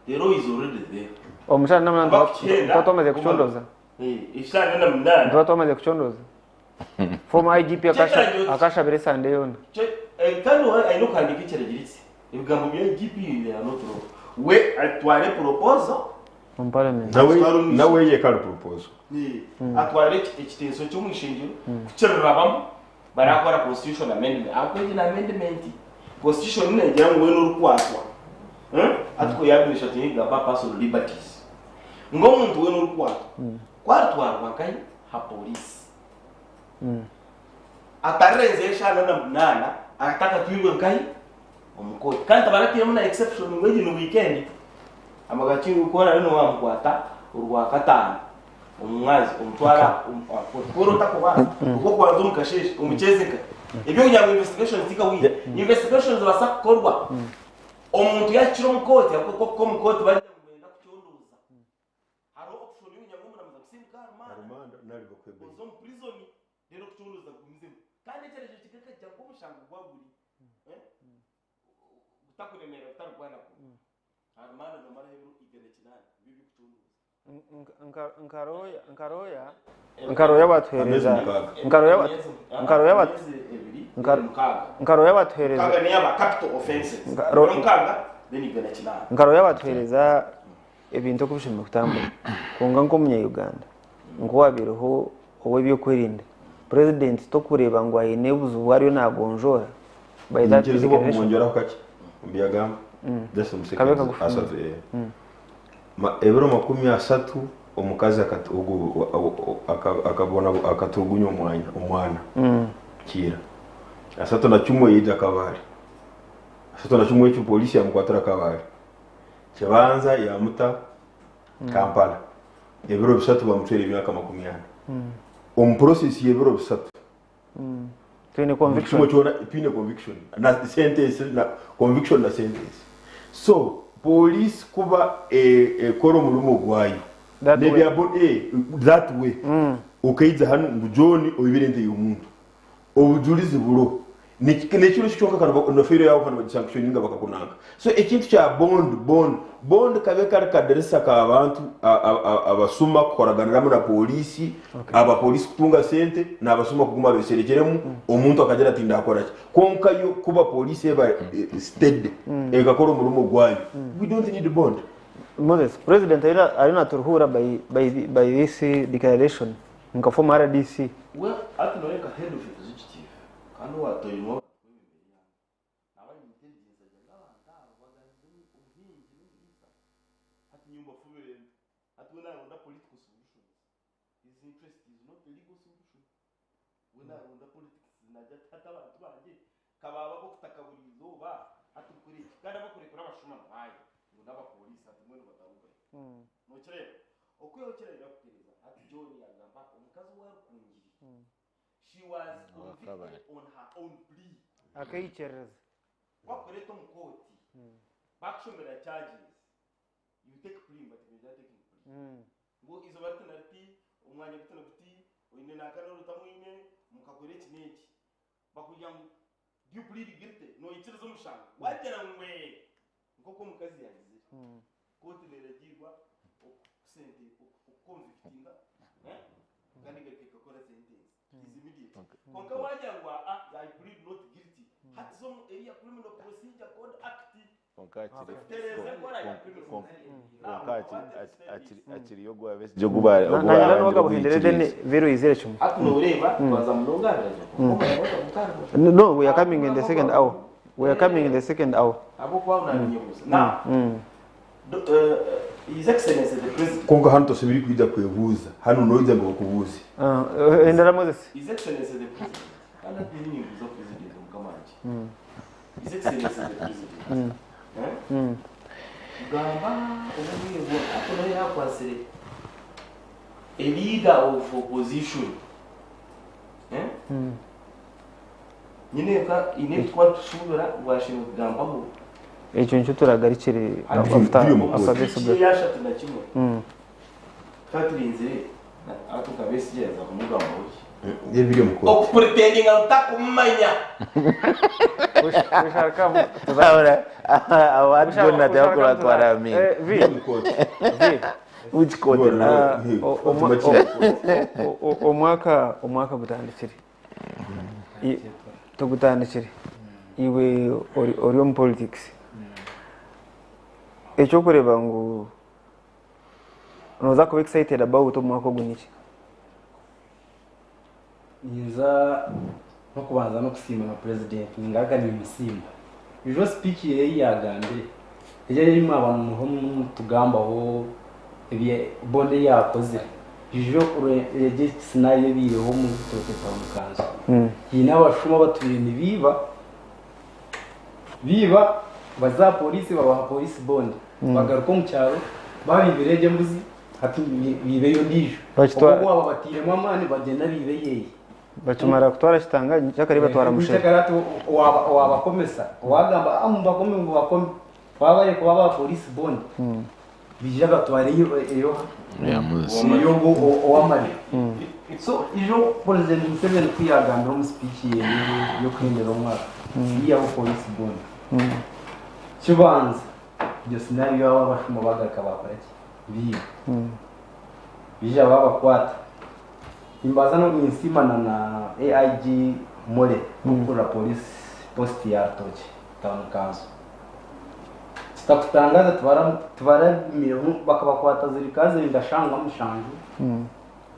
The law is already there.
Omushana na munana
Bakukyenda,
tuba twamazire kucondoza.
Eshaaha ana na munaana.
Tuba twamazire kucondoza. Former IGP
Kyekiragiro
akashabira esande yoona.
Kandi we aine okuhandiika ekiragiro eki. Ebigambo bya IGP they are not wrong. We atware proposal.
Omu parliament.
Nawe ye kari proposal.
Atware ekitenso ky'omu ishengyero kukirirabamu barakora constitution amendment. Ahabw'okuba egi ni amendment. Constitution negira ngu weena orikwatwa, article ya 23 negamba aha personal liberties. Ngu omuntu weena orikwatwa, ku aritwarwa nkahi? Aha police. Atarirenzeho eshaaha ana na munaana atakatwirwe nkahi? Omu kooti. Kandi tibaratairemu na exception ngu egi ni weekend. Amagaki ku oraabe niwamukwata orwakataano omu mwazyo omutware aha kooti. Ku oraba otakubaasa, orw'okubanza omu kasheeshe omukyeze nkahi? Eby'okugira ngu investigations tikahwire. Investigations nizibaasa kukorwa omuntu yaahikire omu kooti ahabw'okuba omu kooti bagira ngu nibenda kucondooza. Hariho option y'okugira ngu omuramuzi akusindike aha rumanda,
Rumanda nari bakuhe bail.
oze omu prison reero okucondooza kugumizemu. Kandi ekiragiro kikakagira ngu omushango gwaba guri gutakuremeerera gutarikukwana kubi, aha rumanda noomaraho ebiro igana kinaana nibyo by'okucondooza.
Nka lawyer, nka lawyer watuheereza
Ameezi mukaaga.
nka lawyer wa-
Emyezi
nka lawyer wa-
emyezi ebiri
nka-
then mukaaga.
nka lawyer watuheereza
Mukaaga niyo aba capital offences.
Nka-
Mukaaga then igana kinaana.
nka lawyer watuheereza ebintu oku bishemereire kutambura kwonka nk'omunya Uganda nk'owabaireho ow'ebyokwerinda purezidenti tokureeba ngu aine obuzibu obu ariyo nagonjoora by that
Nyikiriza
declaration.
okumwongyeraho kakye omu byagamba just some
Kabe
seconds
kagufu.
asatu eh. Ebiro 30 omukazi akabona akaturugunya omwanya omwana kiira 31 yaija Kabale 31 ekyo polisi yamukwatira Kabale Kibanza yamuta Kampala ebiro 3 bamucwera emyaka 40 omu process y'ebiro 3
Twine
buri
conviction.
Kimwe kyona twine conviction na sentence na conviction na sentence so. Police kuba ekora omurimo gwayo
That way.
nebya bo eh that way okaija hanu ngu John oibire ente yomuntu obujurizi buroho nekiro eki kyonka kandi na file yawe kandi bagisanctioninga bakakunanka so ekintu kya bond bond bond kabe kari kadirisa kabantu abasuma kukoraganiramu na police abapolisi kutunga sente nabasuma kuguma beserekyeremu omuntu akagira ati ndakoraki Kwonka yo kuba police eba steady ekakora omurimo gwayo we don't need bond.
Moses, president ariyo naturuhuura by, by, by this declaration nka former RDC.
We hati nowe nka head of executive kandi owatoinwe abantu kwebembera eihanga naaba aine intelligence agira ngu abantu aba baganize omuhingi n'omuriisa hati nyowe mbafubire nta? Hati we naronda political solutions his interest is not a legal solution. We naaronda politics naagira ati hati abantu bangye ka baaba ab'okutaka buri izooba hati nkore ki? Kandi abakurekura abashuma nibaahi? Ngu n'abapooriisi hati mbwenu batarugayo. Nookireeba? Okwihaho kirahira kutereeza hati John yaagamba omukazi ou arikungiri she was convicted on her own plea.
Akeikyerereza.
Ku bakureeta omu kooti baakushomera charges you take plea ngu ati they are taking plea. Ngu eizooba riti na riti, omwanya guti na guti, oine nanka n'ori otamwine, mukakora eki n'eki. Bakugira ngu do you plead guilty? Noikiriza omushango? Wagira ngu ee, nk'oku omukazi yaagizire. Kooti neeragiirwa okuconvictinga kandi egaruka ekakora sentence. It is immediate. Kwonka waagira ngu aa, I plead not guilty, hati zo eriya Criminal Procedure Code Act
Kwonka hakiri
Tereeza enkora ya criminal
kwonka hakiri hakiriyo ogwa Besigye ogu ba- ogu
Nanyenda
barangire
n'ogabuhindire then
ogwikiriza.
Vero oyizire kimwe.
Hati noreeba twaza munonga aha biragiro kwonka omanya batamukaarira.
No, we are coming in the second hour. We are coming in the second hour.
Ahabw'okuba aho naninyebuuza. Now, His Excellency the President.
Kwonka hanu tosemereire kwija kwebuuza, hanu noija ngu bakubuuze.
Endara Moses.
His Excellency the President. Kandi hati niinyimbuuza President mukama wangye. His Excellency the President. Eh? Kugamba obubwire bwona hati nawe yakwatsire a leader of opposition. Eh? Nyine nka ine ebitukuba nitusuubira bwashemereire kugambaho.
Ekyo nikyo turagarukire
Hati
after
Biri omu
after
kooti.
this
Speech
break.
ye yashatu na kimwe. Tukaba turinzire hati nka Besigye yaza kumugambaho ki?
Ebiri omu kooti.
Okupretendinga ngu takumumanya.
We shall come to that.
Ahora, aho
We shall,
John
we shall
nataka
come to that.
kuratwara mimi.
Eh, V,
Biri omu kooti.
V.
Which court
Bora,
now?
hey,
O- Omwaka omwaka gutandikire. Tugutandikire. Iwe ori ori omu politics. Ekyokureba ngu noza kuba excited about omu mwaka ogu niki?
Ninza n'okubanza n'okusiima na president ningaruka nimusiima. Ijo speech ye ei yagambire egyo ei mwaba muriho mutugambaho ebi bond ei yakozire ijo egyo scenario ebaireho omuri Rutookye town council haine abashuma abatwire nibiiba biiba baza aha police babaha police bond bagaruka omu kyaro babiibira egyo embuzi hati biibeyo ondiijo
Bakitwara-
ogwo waaba batairemu amaani bagyenda biiba eyeeye.
Bakimara kutwara Kitanga nkyakare batwara Mushere.
Nkyakare hati owabakomesa owagamba ah mubakome mubakome waaba kuba aba police bond baija batwara eyoha eyogu owamare so ijo president Museveni ku yagambire omu speech ye yokuhendera omwaka yihaho police bond kibanza egyo scenario abo abashuma bagaruka bakora ki biiba baija babakwata Nimbaasa ninsiima na na AIG Mole orikukurira police post ya Rutookye town council. Kitakutangaza tibaramireho bakabakwata ziri ka ziri ndashanga mushanju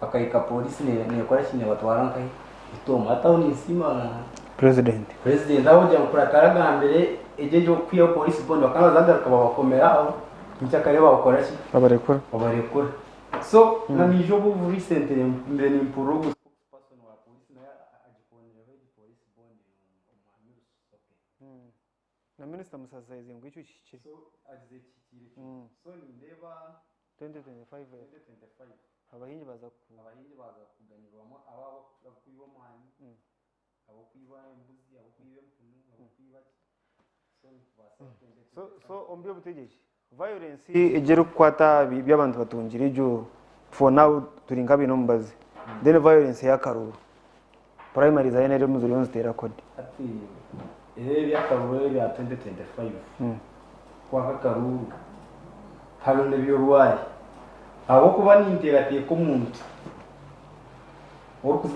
bakahika polisi nekora ki nebatwara nkahi Itomo. Hati aho ninsiima na
President.
President ahabw'okugira ngu kuri ataragambire egyo ery'okwihaho polisi bond bakaba nibazagaruka babakomera aho nkyakare babakora ki?
Babarekura.
Babarekura. So na naija obu recently mbaire nimpurira ogu spokesperson wa police nawe agikonireho egi police bond omwami Rusoke.
Na minister Musasa aizire ngu ekyo kihikire.
So agize kihikire so nindeeba
2025
2025
abahingi baaza ku.
Abahingi baaza kuganyirwamu abo abakwiba omwani, abokwiba embuzi, abokwiba empunu, abokwiba ki so nitubaasa
So so omu by'obutegyeki. Violence egi erikukwata aha bi abantu batungire egyo for now turi nk'abaine omubazi. Then violence ey'akaruuru. Primaries za NRM ziriyo niziteera kodi.
Hati ebi eby'akaruuru ebya 2025 kwaka akaruuru hariho n'eby'orwari ahabw'okuba ninteekateeka omuntu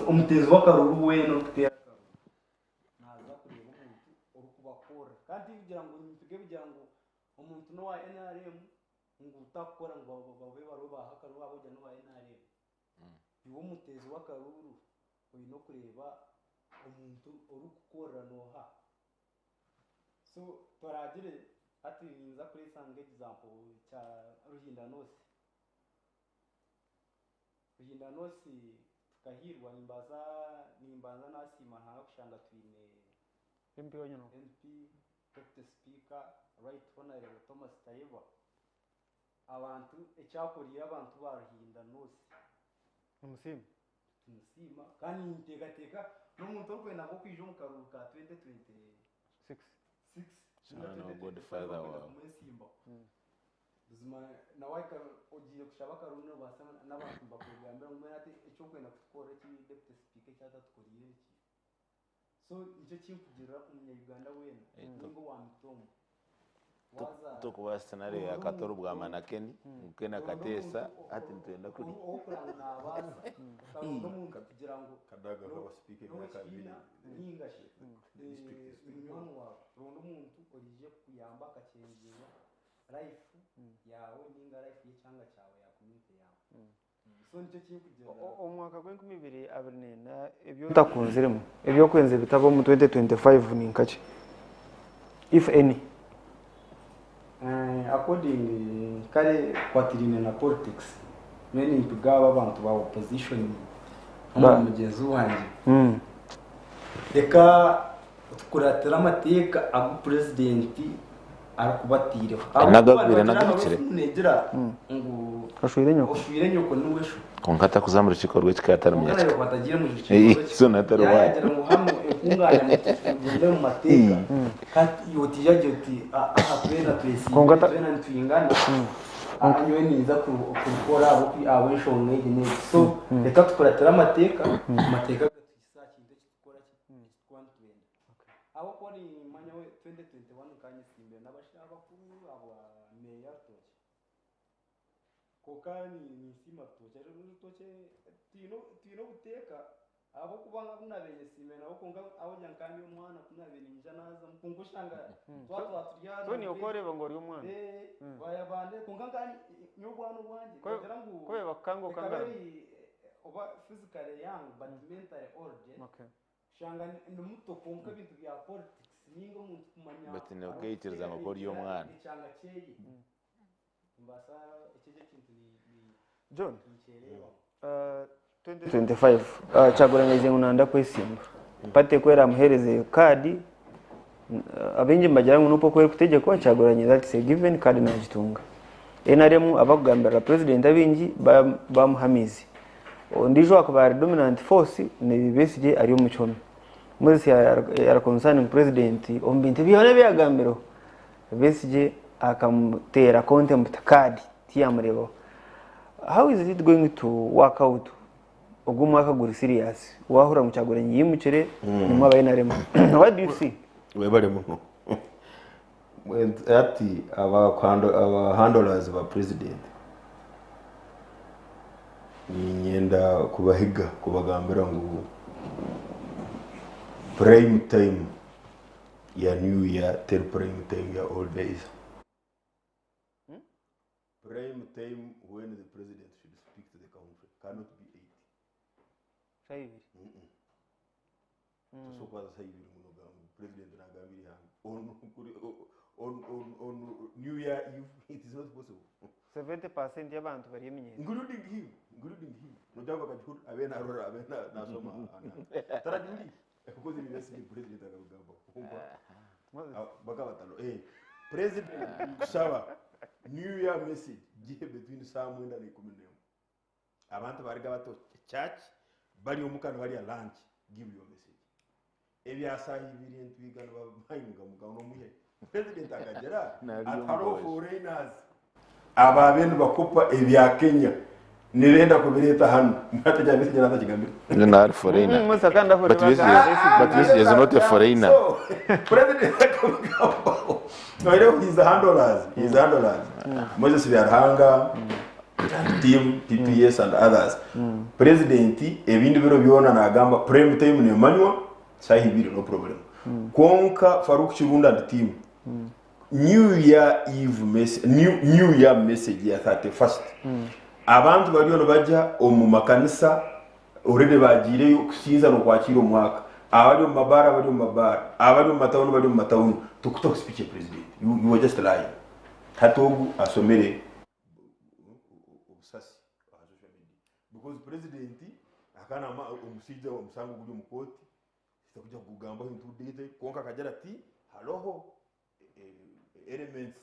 omuteezi w'akaruuru weena orikuteera akaruuru naaza kureeba omuntu orikubakorera kandi tikugira ngu nituge kugira ngu Omuntu n'owa nrm ngu takukora ngu babe bariho baha akaruru ahabw'okugira n'owa nrm. Iwe omuteezi w'akaruru oine okureeba omuntu orikukukorera n'oha. So turagire hati ninza kureetsa nka example kya Ruhinda North. Ruhinda North tukahiirwa nimbaasa nimbanza nasiima Ruhanga kushanga twine
MP wanyu n'oha?
MP Deputy Speaker Right Honourable Thomas Tayebwa abantu ekyakoriire abantu ba Ruhinda North
Nimusiima?
Nitumusiima kandi ninteekateeka n'omuntu orikwenda nk'okwija omu karuuru ka 2026
Shana
ninga
niwe
2025
godfather
orikwenda
waawe.
kumwesimbaho buzima nawe ogiire kushaba akaruuru nobaasa n'abantu nibakwegambira ngu mbwenu hati eki orikwenda kutukorera eki Deputy Speaker eki atatukoreire eki. So nikyo ekinkugirira omunya Uganda weena ninga owa mitumba wazaara
Tokubaasa scenario ya
oronde
Kato
omuntu
Rubwama na Kenny ngu Kenny
oronde
akateesa
omuntu
hati nitwenda kurya.
ow'okureba ngu nabaasa otaronda omuntu kugira ngu
Kadaga akaba speaker emyaka abiri.
n'owekibiina ningashi
The district is
ni munywani waawe ronda omuntu oraije kukuyamba akakyengyera life yaawe ninga life y'ekyanga kyawe ya community yaawe. So nikyo kinkugira.
Omu mwaka gw'enkumi ibiri abiri n'ena ebi otakunziremu ebi okwenze bitaba omu 2025 ni nkaki if any?
According kare kwatiraine na politics nyowe nimpiga abo abantu ba opposition hamwe na mugyenzi wangye reka tukuratire amateeka agu president arikuba ataireho.
Nagagwire
Ahabw'okuba nibagira ngu
nagahikire.
enfumu neegira ngu
Oshwire nyoko.
oshwire nyoko niwe sho.
Kwonka atakuza omu rukiiko rw'ekika atari
Kwonka
munyakika.
nawe batagiire omu rukiiko
Eh,
rw'ekika.
so natari
Yaaba
waayo.
yaagira ngu hanu enkungaanya mugyendere omu mateeka hati iwe otiija agira oti aha twena twesiimire
Kwonka ta-
twena nitwingana aha nyowe ninza kurukora ahabw'enshonga egi n'egi. So reka tukuratire amateeka, amateeka gatuhitsye aha kintu eki turikukora ki eki turikuba nitwenda. Ahabw'okuba niimanya we 2021 nkanyesimbire n'abashaija abakuru aba meeya Rutookye. Kwonka ninsiima Rutookye, Rutookye twine obuteeka ahabw'okuba abu naabaire nyesiimire nabo kwonka ahabw'okugira ngu nkaba ndi omwana ku naabaire niinyija naazamu kwonka oshanga twaba twaba turi aha
So niiwe okooreeba ngu ori omwana?
Kwonka nkaba nyowe obwana obwangye nibagira ngu
Ku baakukanga
ekaba
okangana?
eri oba physically young but mentally old. Oshanga ndi muto kwonka ebintu bya politics ninga omuntu kumanya
But nokeikiriza ngu ori omwana.
ekyanga kyeye nimbaasa ekyo ekyo ekintu
John,
ninkyereebamu.
2025 Kyagulanyi aizire ngu nayenda kwesimba. Party ku eramuheereze kaadi, abaingi nibagira ngu NUP oku erikutegyekwa Kyagulanyi that is a given kaadi nagitunga. NRM abakugambirira president abaingi bamuhamiize. Ondiijo owaakuba ari dominant force ni Besigye ari omu kihome. Moses yari concern ngu president omu bintu byona ebi yaagambireho, Besigye akamuteera contempt card tiyamureebaho. How is it going to work out ogu omwaka guri serious waahurira ngu Kyagulanyi yaimukire nimwe aba NRM what do you see?
Webale muno. Hati aba handlers ba president Niinyenda kubahiga kubagambira ngu prime time ya new year teri prime time ya old days. Prime time when the president should speak to the country cannot be 8.
Shaaha ibiri.
Tosobola kubaza shaaha ibiri ngu nogamba ngu president nagambira eihanga on, on, on, on new year eve it is not possible.
70% y'abantu bari eminyeeto.
Including him, including him. Nogira ngu akagihurira abe narora abe nasoma taragihuriire because ebi Besigye president akabigamba kwonka bakabatano eh president nikushaba new year message gihe between saa mwenda na 11. Abantu bariga bato church bari omuka nibarya lunch give your message. Ebya saaha ibiri entwiga nibabayimugamuga nomuhe. President akagira
Nari
ati hariho
omugozi.
foreigners abaabe nibakopa ebya Kenya nibenda kubireeta hanu. Mwatagira Besigye natakigambire.
Not foreigner.
Musa kandi
But Besigye, but Besigye is not a foreigner.
So, President akabigambaho. Noireho he's the handlers. He's the handlers. Moses Byaruhanga and team PPS and others. President ebindi biro byona nagamba prime time nemanywa sahi ibiri no problem. Kwonka Farouk Kirunda and team New Year Eve message, New Year message ya 31st. Abantu bariyo nibajya omu makanisa already bagiireyo kusinza n'okwakira omwaka. Abari omu mabaara bari omu mabaara, abari omu matawuni bari omu matawuni. Tokutaho speech ya president. You were just lying. Hati ogu asomere obusasi aha social media. Because president akanama omushaija omusango guri omu kooti titakuja kugugambaho into detail kwonka akagira ati hariho elements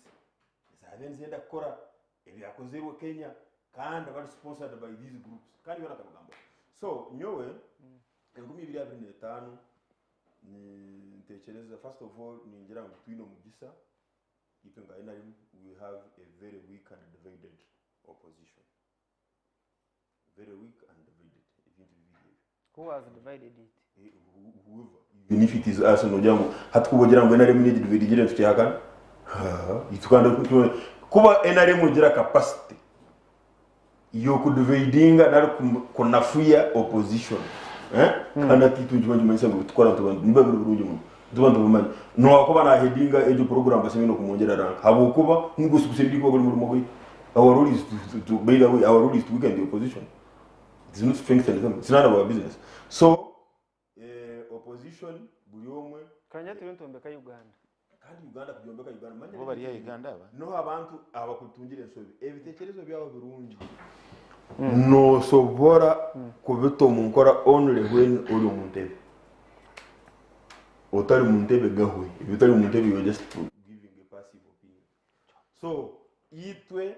zabe nizenda kukora ebyakozerwe Kenya kandi bari sponsored by these groups kandi byona akabigambaho. So nyowe 2025 nintekereza first of all ningira ngu twine omugisa itwe nka NRM we have a very weak and divided opposition. Very weak and divided. Ebintu bibiri ebyo.
Who has divided it?
Whoever. Even if it is us nogira ngu hati kuba ogira ngu NRM ni divided tukihakana. Itukanda kuba NRM ogira capacity yokudividinga nari kunafuya opposition. Kandi ati tunjuma njumanyisa ngu tukora ntu bantu niba biri birungi muno. Tuba ntubumanyi. Nowakuba na headinga ejo program basemene kumwongera rank. Habwokuba ngusukusiridi kwa buri murimo gwe. Our role is to by the way, our role is to weaken the opposition. It is not strengthen them. It's none of our business. So opposition buri omwe
Kanya turi ntombeka Uganda.
Kandi Uganda kugyombeka Uganda. Manya
Bo bari ya Uganda aba.
No abantu abakutungira ensobi. Ebitekerezo byabo birungi. Nosobora kubita omu nkora only when uri omu ntebe. Otari mu ntebe gahwe. If utari mu ntebe you are just giving a passive opinion. So itwe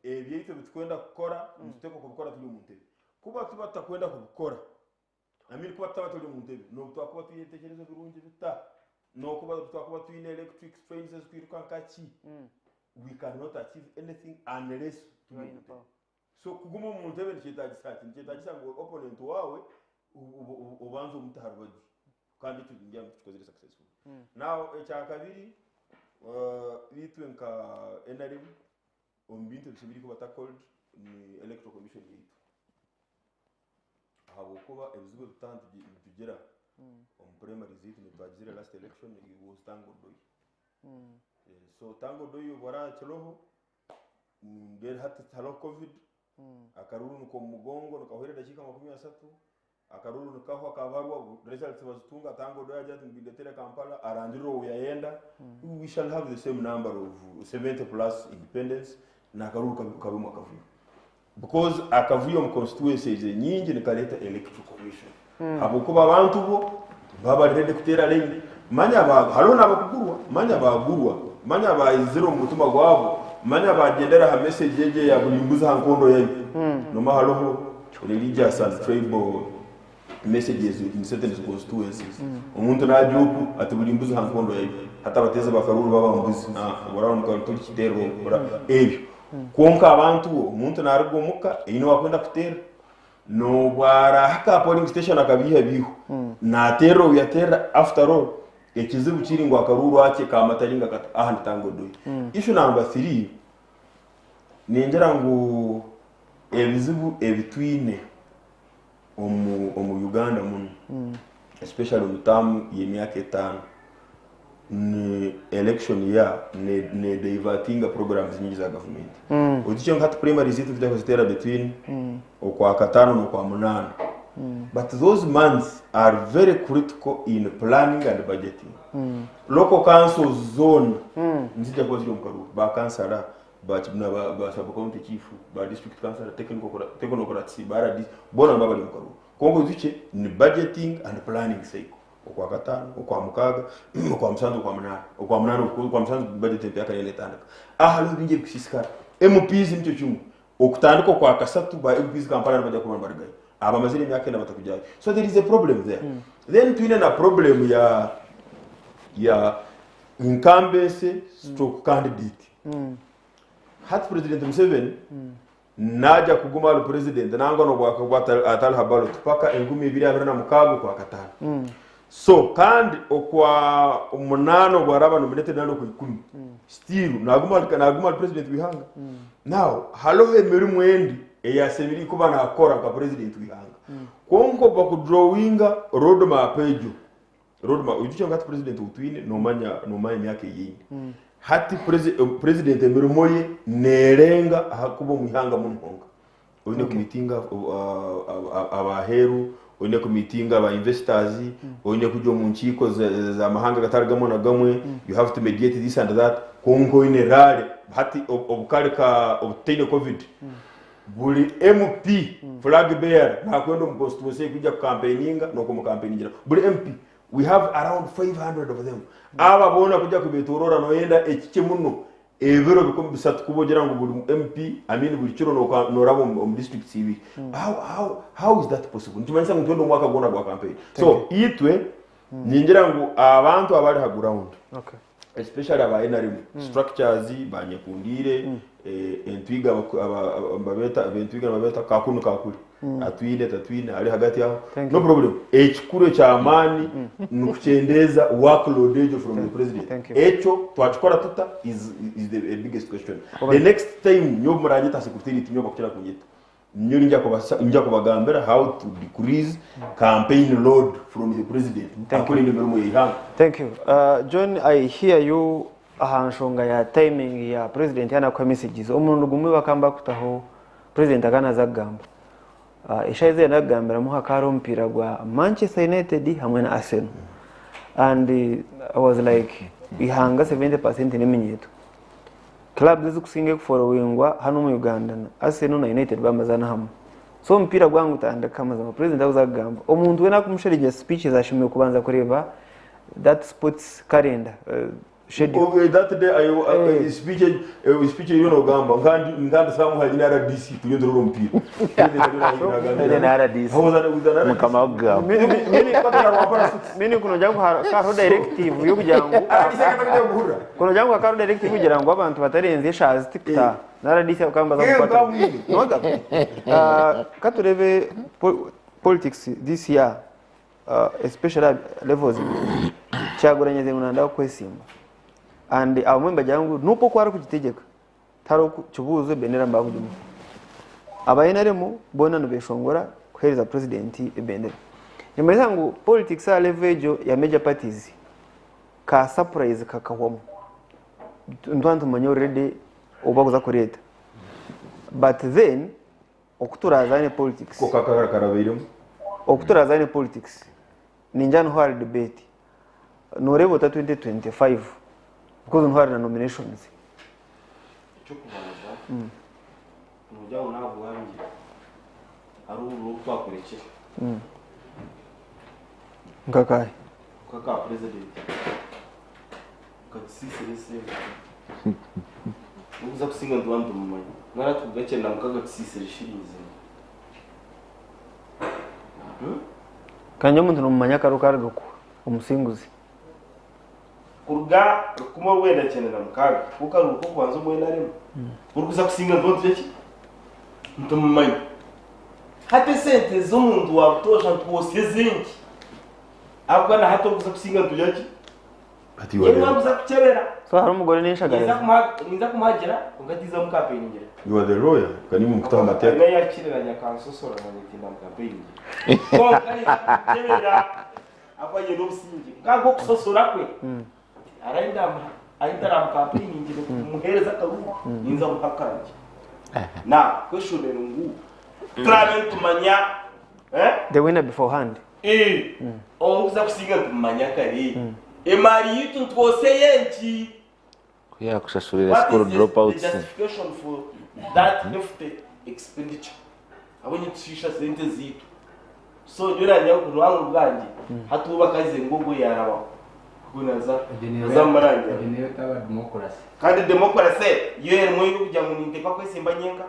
ebyeitwe bitukwenda kukora nituteekwa kubikora turi omu ntebe. Kuba tuba tutakwenda kubikora I mean kuba tutaba turi omu ntebe n'obu twakuba twine ebitekerezo birungi bita n'okuba twakuba twine electric trains ezikwiruka nkaki we cannot achieve anything unless turi omu ntebe. So kuguma omu ntebe nikyetagisa ki? Nikyetagisa ngu opponent waawe obanze omute aha rubaju kandi ekyo ningira ngu tukikozire successful. Now ekyakabiri itwe nka NRM omu bintu ebishemereire kuba tackled ni electoral commission yaitu. Ahabw'okuba ebizibu ebitano nitugira omu primaries zaitu nitwagizire last election it was Tanga Odoi. So Tanga Odoi obu arakiroho then hati hariho covid akaruru niko omu mugongo nikahwera edakiika 30 akaruru nikahwa kabarwa results bazitunga Tanga Odoi agira ati mbindetere Kampala arangirire owu yayenda we shall have the same number of 70 plus independence n'akaruru kabemu akavuyo. Because akavuyo omu constituencies enyingi nikareta electoral commission. Habwokuba abantu bo baba bari ready kuteera line. Manya hariho n'abakugurwa, manya bagurwa, manya baizire omu mutima gwabo, manya bagyendera aha message egyo eya buri mbuzi aha nkondo yayo. Noma hariho religious and tribal messages in certain constituencies. Omuntu najya oku ati buri mbuzi aha nkondo yayo. Hati abateezi bakaruru baba mbuzi. Oraba omu turi kiteerwa okora ebyo. Kwonka abantu omuntu naruga omuka eine wakwenda kuteera. Nobwaraha ka polling station akabiha biho. Nateera obu yateera after all ekizibu kiri ngu akaruru akye kamataringa kata aha nitanga Odoi. Issue number 3 ningira ngu ebizibu ebitwine omu Uganda muno especially omu term y'emyaka 5 ni election ya ne divertinga programs nyingi za government. Otikyo nka primaries zaitu tujya kuzitera between okwa 5 n'okwa 8. But those months are very critical in planning and budgeting. Local councils zone nzijja kuba ziri omu karuru ba councillor ba ba sub county chief ba district councillor technocrats ba RDC bona baba bari omu karuru. Kongo ziche ni budgeting and planning cycle. Okwa 5 okwa 6 okwa 7 okwa 8 okwa 8 okwa 7 budget empyaka yene etandika. Aha hariho bingi ebikusiisikara. MPs nikyo kimwe. Okutandika okwa 3 ba MPs Kampala nibajya kuba nibarugayo. Abamazire emyaka ena batakujyayo. So there is a problem there. Then twine na problem ya Incumbency stroke candidate. Hati President Museveni naija kuguma ari president nangwa n'obu akuba atari ha ballot paka 2026 Okwakataano. So kandi okwa munaana obu araba nominated nari okwa ikumi still naguma ari naguma ari president w'eihanga. Now hariho emirimo endi ei ashemereire kuba nakora nka president w'eihanga. Kwonka obu bakudrawinga road map egyo Road map, oijukye ngu hati president ou twine nomanya nomanya emyaka ei aine. Hati presi president emirimo ye neerenga aha kuba omu ihanga muno honka. Oine kumiitinga ab'aheeru, oine kumiitinga aba investors, oine kugya omu nkiiko z'amahanga gatari gamwe na gamwe, you have to mediate this and that, kwonka oine rally. Hati obukare ka obu tutaine covid, Buri MP flag bearer nakwenda omu constituency ye kwija kukampeininga nokumukampeiningira. Buri MP we have around 500 of them. Aba boona kwija kubetorora noyenda ekikye muno ebiro 3000 kuba ogira ngu buri MP I mean buri kiro noraba omu districts ibiri. How, how, how is that possible? Nikimanyisa ngu nitwenda omwaka gwona gwa campaign. So itwe ningira ngu abantu abari ha ground
Okay.
especially aba NRM structures banyekundiire entwiga nibabeeta ab'entwiga nibabeeta kakunu kakuri atwine tatwine ari hagati aho
Thank
no
you.
problem ekikuru eky'amaani nikukyendeza workload egyo from the president
Thank you.
ekyo twakikora tuta is, is the biggest question the next time nyowe muranyeta aha secretariat nyowe bakukira kunyeta Nyowe ninja kubagambira how to decrease campaign load from the president akore emirimo y'eihanga.
Thank you. John, I hear you aha nshonga ya timing ya president yaaba nakuha messages. Omurundi gumwe bakaba nibakutaho president akaba naaza kugamba. Eshaaha ezi yaaba nakugambiramu hakaba hariho omupiira gwa Manchester United hamwe na Arsenal. And I was like, eihanga 70% n'eminyeeto. Clubs ezikusinga ekuforowingwa hanu omu Uganda ni Arsenal na United bamazana hamwe. So omupiira gwanga gutandika mazima president akuza kugamba omuntu wena akumushereja speeches ashemereire kubanza kureeba that sports calendar schedule.
Okay, that day I, uh, speech speech eyo nogamba nkandi nkandi samu hari na RDC turiyo turora omupira.
Ere na RDC. Mukama w'okugamba.
Mini kunogira ngu hariho directive yokugira ngu kunogira ngu hakaba hariho directive kugira ngu abantu batarenza eshaaha ziti kutaaha na RDC bakaba nibaza kukwata Katurebe politics this year especially aha levels ibiri Kyagulanyi agira ngu nayenda kwesimba and abamwe nibagira ngu Nup oku arikugitegyeka Tihariho kibuuzo ebendera nibakugimuha. Aba NRM boona nibeshongora kuheereza purezidenti ebendera. Nikimanyisa ngu politics aha level egyo ya major parties, ka surprise kakahwamu. Nituba nitumanya already ou bakuza kureeta. But then oku turazaane politics,
Ko kakarabairemu.
oku turazaane politics, ningira niho hari debate. Noreeba ota 2025 because niho hari na nominations.
Eky'okubanza, nogira ngu naagwangire hariho obururu obu twakorekire.
Nk'akahe?
Nk'aka purezidenti. Kakisiisire esente. Orikuza kusinga nituba nitumumanya. Mbwenu hati kugakyenda ngu kagakisiisire shilingi zingana.
Kandi omuntu nomumanya akaru karuga kuha omusinguzi.
Kuruga 1996 ku karuru k'okubanza omu NRM orikuza kusinga nituba nitugira ki? Nitumumanya. Hati esente z'omuntu wa butoosha nitwotsya ezenki ahabw'okuba na hati orikuza kusinga nitugira ki?
But you are
Yewe
the,
wakuza kukyebera.
So hariho omugore n'enshagarizi.
Ninza kumuha ninza kumuhagira kwonka tiza mu kampeiningira.
you are the lawyer. Kani mukutaho amateeka.
Aine yakirira akansosorora nanye tinda mu kampeiningira. Kwonka ninza kumukyebera ahakuba ayine obusingye. Kwonka ahabw'okusosora kwe araye ndamuha ahi ntaramukampeiningire kumuheereza akaruru ninza muha akangye. Now question eri ngu turabe nitumanya eh?
The winner beforehand.
Ee, orikuza kusinga nitumumanya kare. Emaari yaitu nitwotsya ey'enki?
Ku yaakushashurira
What
school
is the, the
dropouts.
justification for that hefty expenditure? Ahabw'enki nitushiisha sente zaitu? So nyowe naanye obuhangwa bwangye hati ou bakagize ngu ogwo yaarabaho ogwo naza naza mumurangira.
Egyo niyo etaba democracy.
Kandi democracy yo erimu ey'okugira ngu ninteekwa kwesimba nyenka.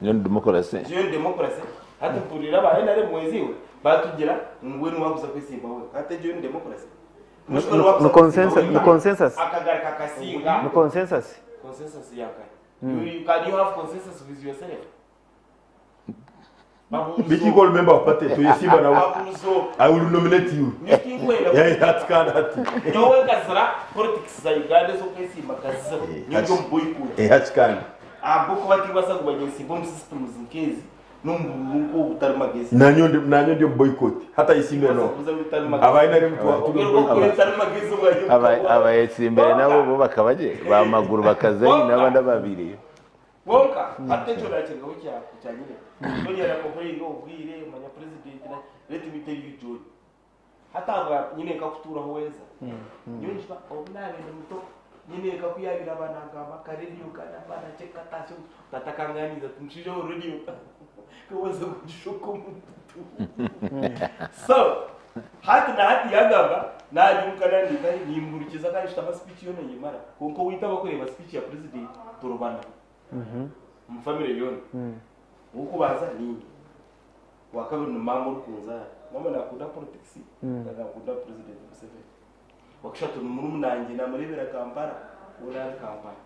Niyo ni democracy.
Egyo ni democracy. Hati mpuriire aba NRM mweziwe batugira ngu we niwe wakuza kwesimbaho wenka. Hati egyo ni democracy?
Ni consensus ni consensus
Akagaruka akasinga.
Ni consensus.
Consensus yakare. You can you have consensus with yourself?
Biki call member of party tuyesimba nawe.
Babuzo.
I will nominate you.
Nikinkwenda.
Yeah, hati kandi hati.
Nyowe nkazira politics za Uganda ez'okwesimba nkazira. Nyowe ndi omu boycott.
Eh, hati kandi.
Ahabw'okuba tinkubaasa kumanya nsimba omu systems nk'ezi n'omu bururu nk'obu butari magezi.
Nanyo ndi nanyo ndi boycott. Hata isimbe no. Abaina ni mtu wa
Abayetsimbere nabo bo bakaba gye bamaguru bakazayo n'abandi babiri.
Wonka hati ekyo nakirekaho kya nyine tonyera complain obwire manya president na let me tell you John hatabwa nyine nkakuturaho weza nyonjwa obunabe muto nyine nkakuyabira abana ngamba ka radio kana abana cheka tasyo tata kanganiza tumushijeho radio kawaza kugishoka omuntu. So hati na hati yagamba nabyuka nandika nimburikiza kandi shitama speech yona yimara konko wita bakureba speech ya president turubana mu family yona. Ukubanza ni wakabiri ni mama uri kunzara mama nakunda politics, nakunda President Museveni. Wakushatu ni murumuna namurebera Kampala urari Kampala.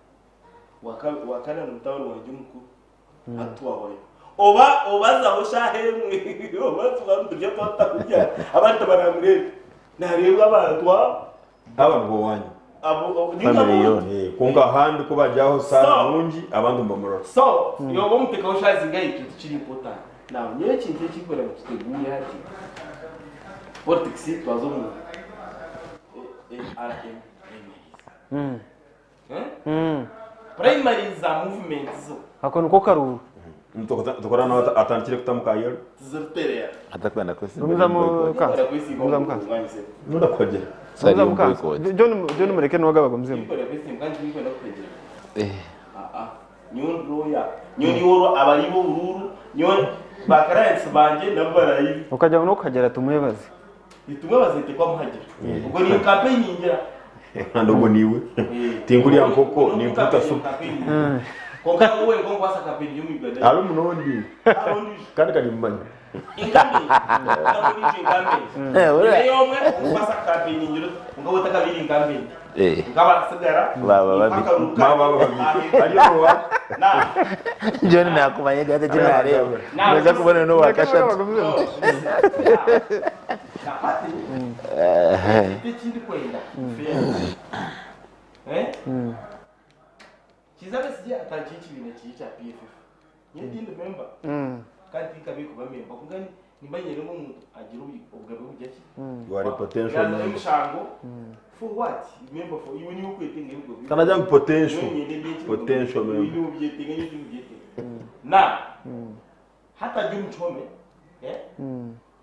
Wakana ni mutabani wanje mukuru atuwahoyo oba obazaho shahemwe oba turya twatakurya abantu baramureba narebwa abantu
aba ngo wanyu
abo
Family yona.
Eh, konka ahandi ko bajyaho sana
So.
mungi abantu mbamurora.
So yoba mutekaho shazinga icyo kiri important. Now nyewe ekintu ekikorera ngu tuteguure hati politics twaza omu NRM primaries. Eh? Primaries za movement zo
Ako niko karuru.
Tukora nawe atandikire kutamuka yero.
tiziriterera.
Atakwenda kwesimba.
Numuza mu kanzu. Numuza mu kanzu.
Nunda kwagera.
Numuza mu kanzu. John John mureke niwe gumzemu.
Eh.
Nyowe ndoya nyowe niworo abari bo bururu nyowe bakarayensi banje nabo barayibi.
Ukajya no ukagera tumuyebaze.
Nitumwe bazete kwa muhagira ubwo niyo campaign ingira.
Ndogo niwe. Tingulia nkoko ni mputa supu.
Konka wowe ngo kwasa campaign yo mu Uganda.
Ari umunondi. Kandi kari mumanya.
Inkambi. Inkambi.
Eh,
Iyo yomwe kwasa campaign ingira ngo utakabiri inkambi.
Eh.
Ngabarasigara.
Baba babi.
Baba babi. Ariyo wa.
Na.
John nakumanye gate kinareba. Naweza kubona no wakashatu.
Ekindi kwenda. Eh? Kiza Besigye atagiye ikibiina kiri kya PFF. Nye ndi member. Kandi kabi kuba member kungani nimba nyere nk'omuntu agira obugabe bujya ki?
You are a potential member.
Emishango. For what? Member for iwe niwe kwetenga ebyo.
Kana jangu potential. Potential member.
Niwe ubyetenga niwe ubyetenga. Na hata jya umucome eh?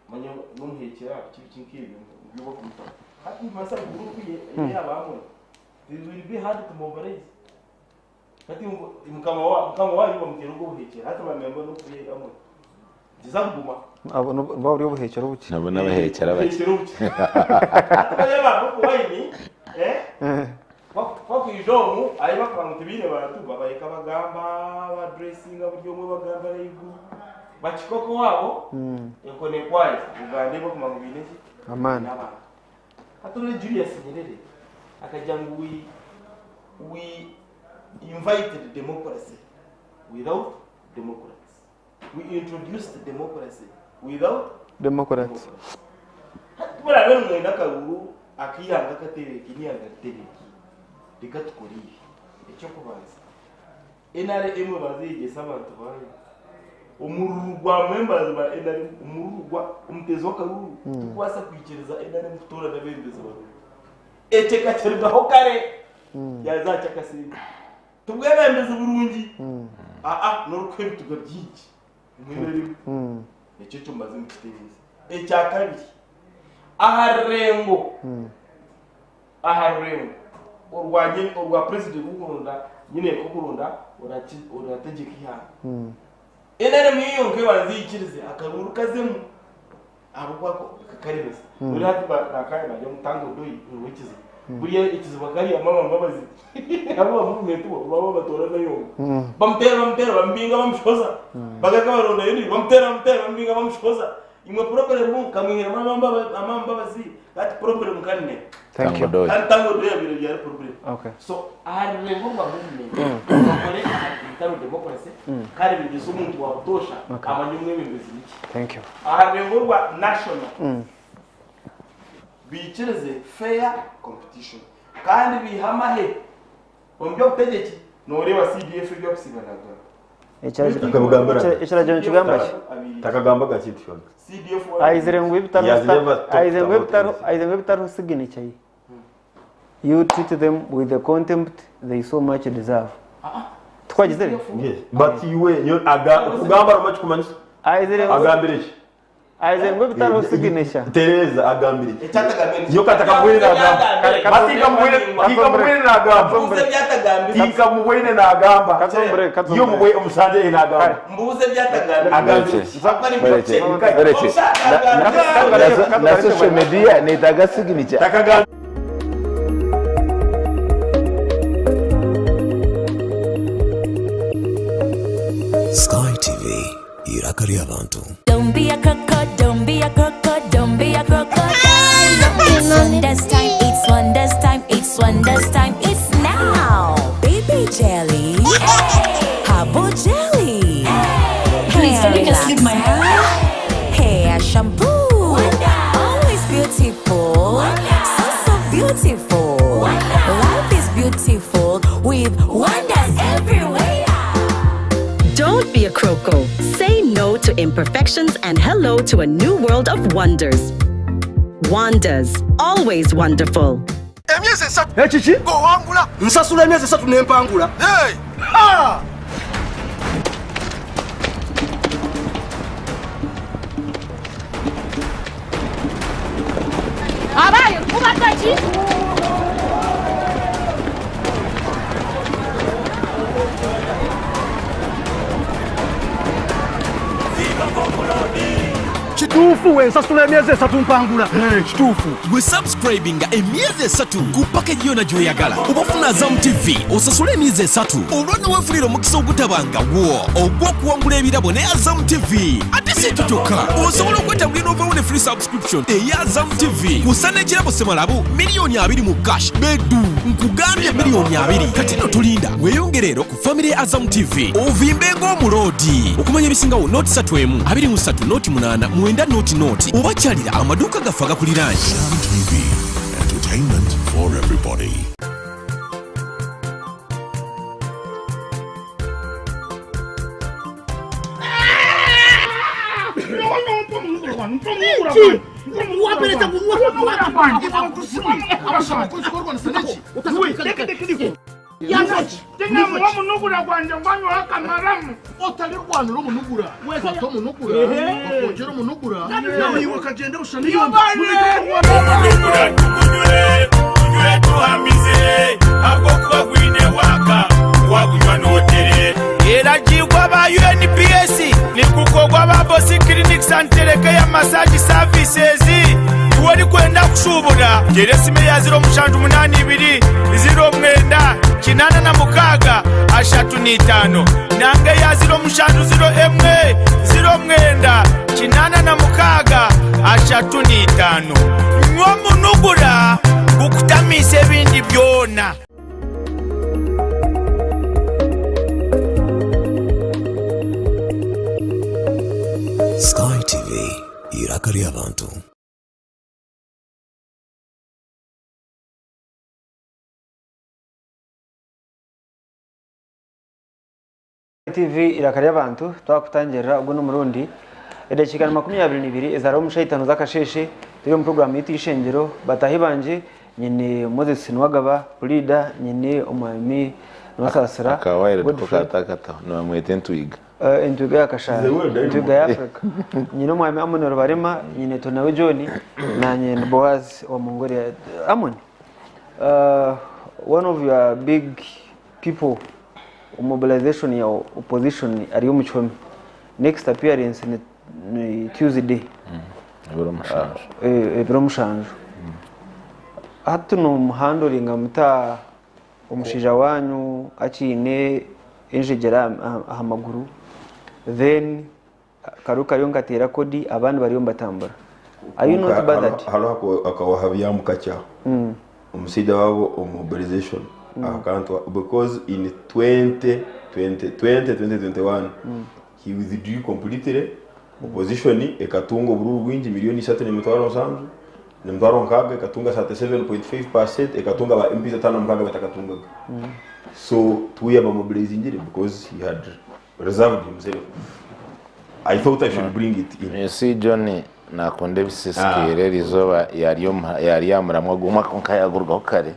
Manya nomuhekera kibi kinkibyo byuba kumuta. Hati masa group ye yabamwe. It will be hard to mobilize. Hati mukama wa mukama wanyu bamutera ubwo buhekera hati bamemba no kuye amwe. Zizaguma.
Abo bo buri buhekera buki.
Nabo n'abahekera bake.
Buhekera buki. Hati baya bantu kuwaini eh? Bakwijomu ayi bakanga tibine bantu babareka bagamba ba dressinga buryo mwe bagamba reigu. Bakikoko wabo enkone kwayo ugande bakumanga bineki.
Amani.
Hati rero Julius Nyerere akajya ngo we invited democracy without democrats. We introduced democracy without
Democrats.
Hati buriya rero mwenda akaruru akiyanga akatereka inyanga ritereka. Reka tukore ibi. Icyo kubanza. NRM bazigesa abantu bayo. Umururu gwa members ba NRM umururu gwa umutezo w'akaruru tukwasa kwikiriza NRM kutora n'abembezi baruru. Eceka kirgaho kare. Yazaca akasimba. Tubwebembezi burungi. N'urukwe bituga byinshi. Rimwe na rimwe. Nicyo cyo mbaze mu kitegerezo. Icya kabiri. Aharengo. Aharengo. Urwanye urwa president w'Urwanda nyine ko kurunda urategeka ihanga. NRM iyo ngiyo banzikirize akaruru kazemo. Abo kwako kakaremeza. Uri hati ba nakaya bajya mutanga doyi urukize. Buriya ikiziba kari amama mbabazi. Abo movement bo baba batora nayo. Bamutera bamutera bambinga bamushoza. Bagaka baronda yindi bamutera bamutera bambinga bamushoza. Imwe problem kamwihiremu amambabazi that problem kanine.
Thank you.
Tangodoyi.
Kandi tangodoyi yabaire byari problem.
Okay.
So aha rurengo rwa movement bakore aha internal democracy kandi bigeze omuntu wa butosha
Okay.
amanye omwebembezi niki.
Thank you.
Aha rurengo rwa national bikirize fair competition kandi biha amahe omu by'obutegyeki noreeba CDF ebyakusibanaga.
Akabugambira.
Ekiragiro nikigamba ki?
Takagambaga kintu kyona.
CDF
Aizire ngu
He has never talked
aizire ngu
about
ebitariho
anything.
aizire ngu ebitariho signature ye. You treat them with the contempt they so much deserve. Tukwagizire?
Yes. But iwe nyo aga kugamba rumachi kumanyisa
Aizire ngu
agambire ki?
aizire ngu ebitariho signature.
Tereza agambire ki?
Ekyatagambire
Yo katakabwire nagamba. Bati kamubwire nagamba.
Mbuze byatagambire.
Tikamubwire nagamba.
Katumbure, katumbure.
Yo mubwe omusanje ye nagamba.
Mbuze byatagambire.
Agambire ki?
Bareke, bareke. Na social media netaga signature.
Takagamba.
Sky TV, iraka ry'abantu.
Don't be a croco, don't be a croco, don't be a crocodile. It's wonders time, it's wonders time, it's wonders time, it's now. Baby jelly, herbal jelly,
Please,
hair
can you just leave my
relaxer, hair shampoo. Always beautiful, so so beautiful. Life is beautiful with wonders everywhere.
Don't be a croco. Say no to imperfections and hello to a new world of wonders. Wonders, always wonderful.
Emyezi esatu
Ekiki?
ng'owangula.
Nsasula emyezi esatu nempangula.
Hey!
Ha!
Abaye kubadde ki?
Kituufu wensasula emyezi esatu mpangula. Kituufu.
Gwe subscribinga emyezi esatu ku package yona gy'oyagala oba ofuna Azam TV osasule emyezi esatu olwo nno weefunira omukisa ogutabangawo ogw'okuwangula ebirabo ne Azam TV. Ate si ekyo kyokka, osobola okwetambulira n'ovaawo ne free subscription eya Azam TV kusa n'ekirabo semalabu 20,000,000 mu cash bedu nkugambye 20,000,000. Kati nno tulinda weeyongere ero ku family ya Azam TV ovimbe ng'omuloodi. Okumanya ebisingawo noti satu emu abiri mu ssatu noti munaana mwenda noti noti oba kyalira amaduuka gaffe agakuliraanye.
Azam TV, entertainment for everybody.
Omunugura gwanje ngwanywa akamaramu. Otalirwanira omunugura. Wata omunugura, bakwongera omunugura, nawe iwe okagenda obushana iyo
Omunugura tugunywe, tunywe tuhamize, ahabw'okuba gwine waka, wagunywa n'otere.
Eragirwa ba UNPS nigukorwa ba Bosi Clinics and Telecare Massage Services. Iwe orikwenda kushubura tera esimu eya 0782 09 86 35 nange eya 0701 09 86 35. Nywa omunugura gukutamiisa ebindi byona.
Sky TV, iraka ry'abantu.
TV iraka ry'abantu twakutangirira ubwo n'umurundi edakika 22 ezara omushaitano z'akasheshe turi omu program yitu y'ishengero batahi banje nyine Moses Nwagaba Pulida nyine omwami Nwasasira
Akawaire
Godfrey.
tukatakata nibamweta entwiga.
Entwiga ya Kashara,
The world,
entwiga ya Africa. Nyine omwami Amon Rubarema, nyine Tonawe John na nyine Boaz wa Mongolia. Amon, one of your big people mobilization ya opposition ari omuchwemi. Next appearance ni Tuesday.
Ebiro mushanju.
Ebiro mushanju. Hati nomuhandoringa muta omushaija wanyu akiine enjegyera aha maguru, then Akaruru kariyo nikateera kodi abandi bariyo nibatambura. Are you not bothered?
Hariho akawahabyamu kakye aho. Omusaija waabo omu mobilization akantwa because in 2020 2021 he withdrew completely opposition ekatunga obururu bwingi milioni ishatu n'emitwaro nsanju n'emitwaro nkaaga ekatunga 37.5% ekatunga ba MPs 56 batakatungaga so tiwe yabamobilizingire because he had reserved himself I thought I should bring it in.
You see John nakunda ebisisikire ah. eriizooba yari yamuramwa gumwe kwonka yagurugaho kare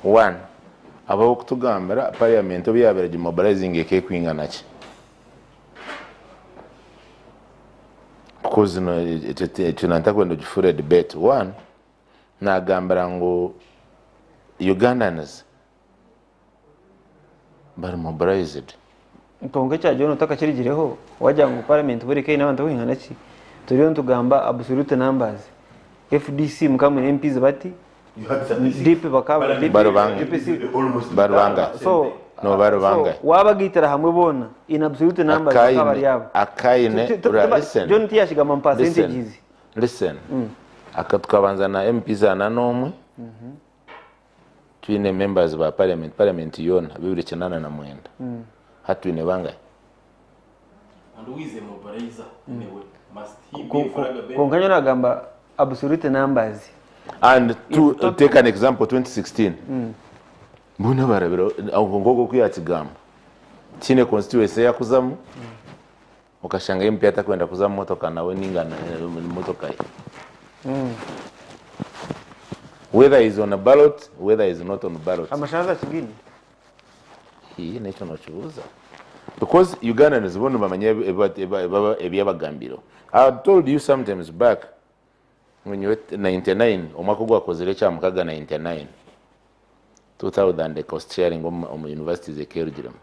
one abo okutugambira parliament obu yabaire gimobilizing ekekwingana ki because no ekyo nantakwenda ogifuure debate one nagambira ngu Ugandans bari mobilized.
Kwonka ekya John otakakirigireho, wagira ngu parliament buri eine abantu barikwingana ki, turiyo nitugamba absolute numbers. FDC mukaba mwine MPs bati, DP bakaba DPC
Bari bangahe?
So,
No, bari bangahe?
so wabagaitira hamwe boona in absolute numbers bakaba bari abo.
Akaine, listen.
John tiyashigama mu percentages.
Listen. Aka tukabanza na MPs ana n'omwe. Twine members ba parliament, parliament yoona 289. Hati twine bangahi?
And who is a mobilizer in a way? Must he be a flag bearer?
Kwonka nyowe nagamba absolute numbers.
And to take an example 2016 boona barabire aho nk'ogwo oku yakigamba tihaine constituency ei akuzamu okashanga MP atakwenda kuza omu motoka nawe ninga motoka ye. Whether is on a ballot, whether is not on ballot.
Amashanyarazi akigaine?
Hii n'ekyo nokibuuza. Because Ugandans bo nibamanya ebyabagambireho. I told you sometimes back ngu nyowe 99 omwaka ogwakozire ekyamukaga 99 2000 cost sharing omu universities ekerugiremu.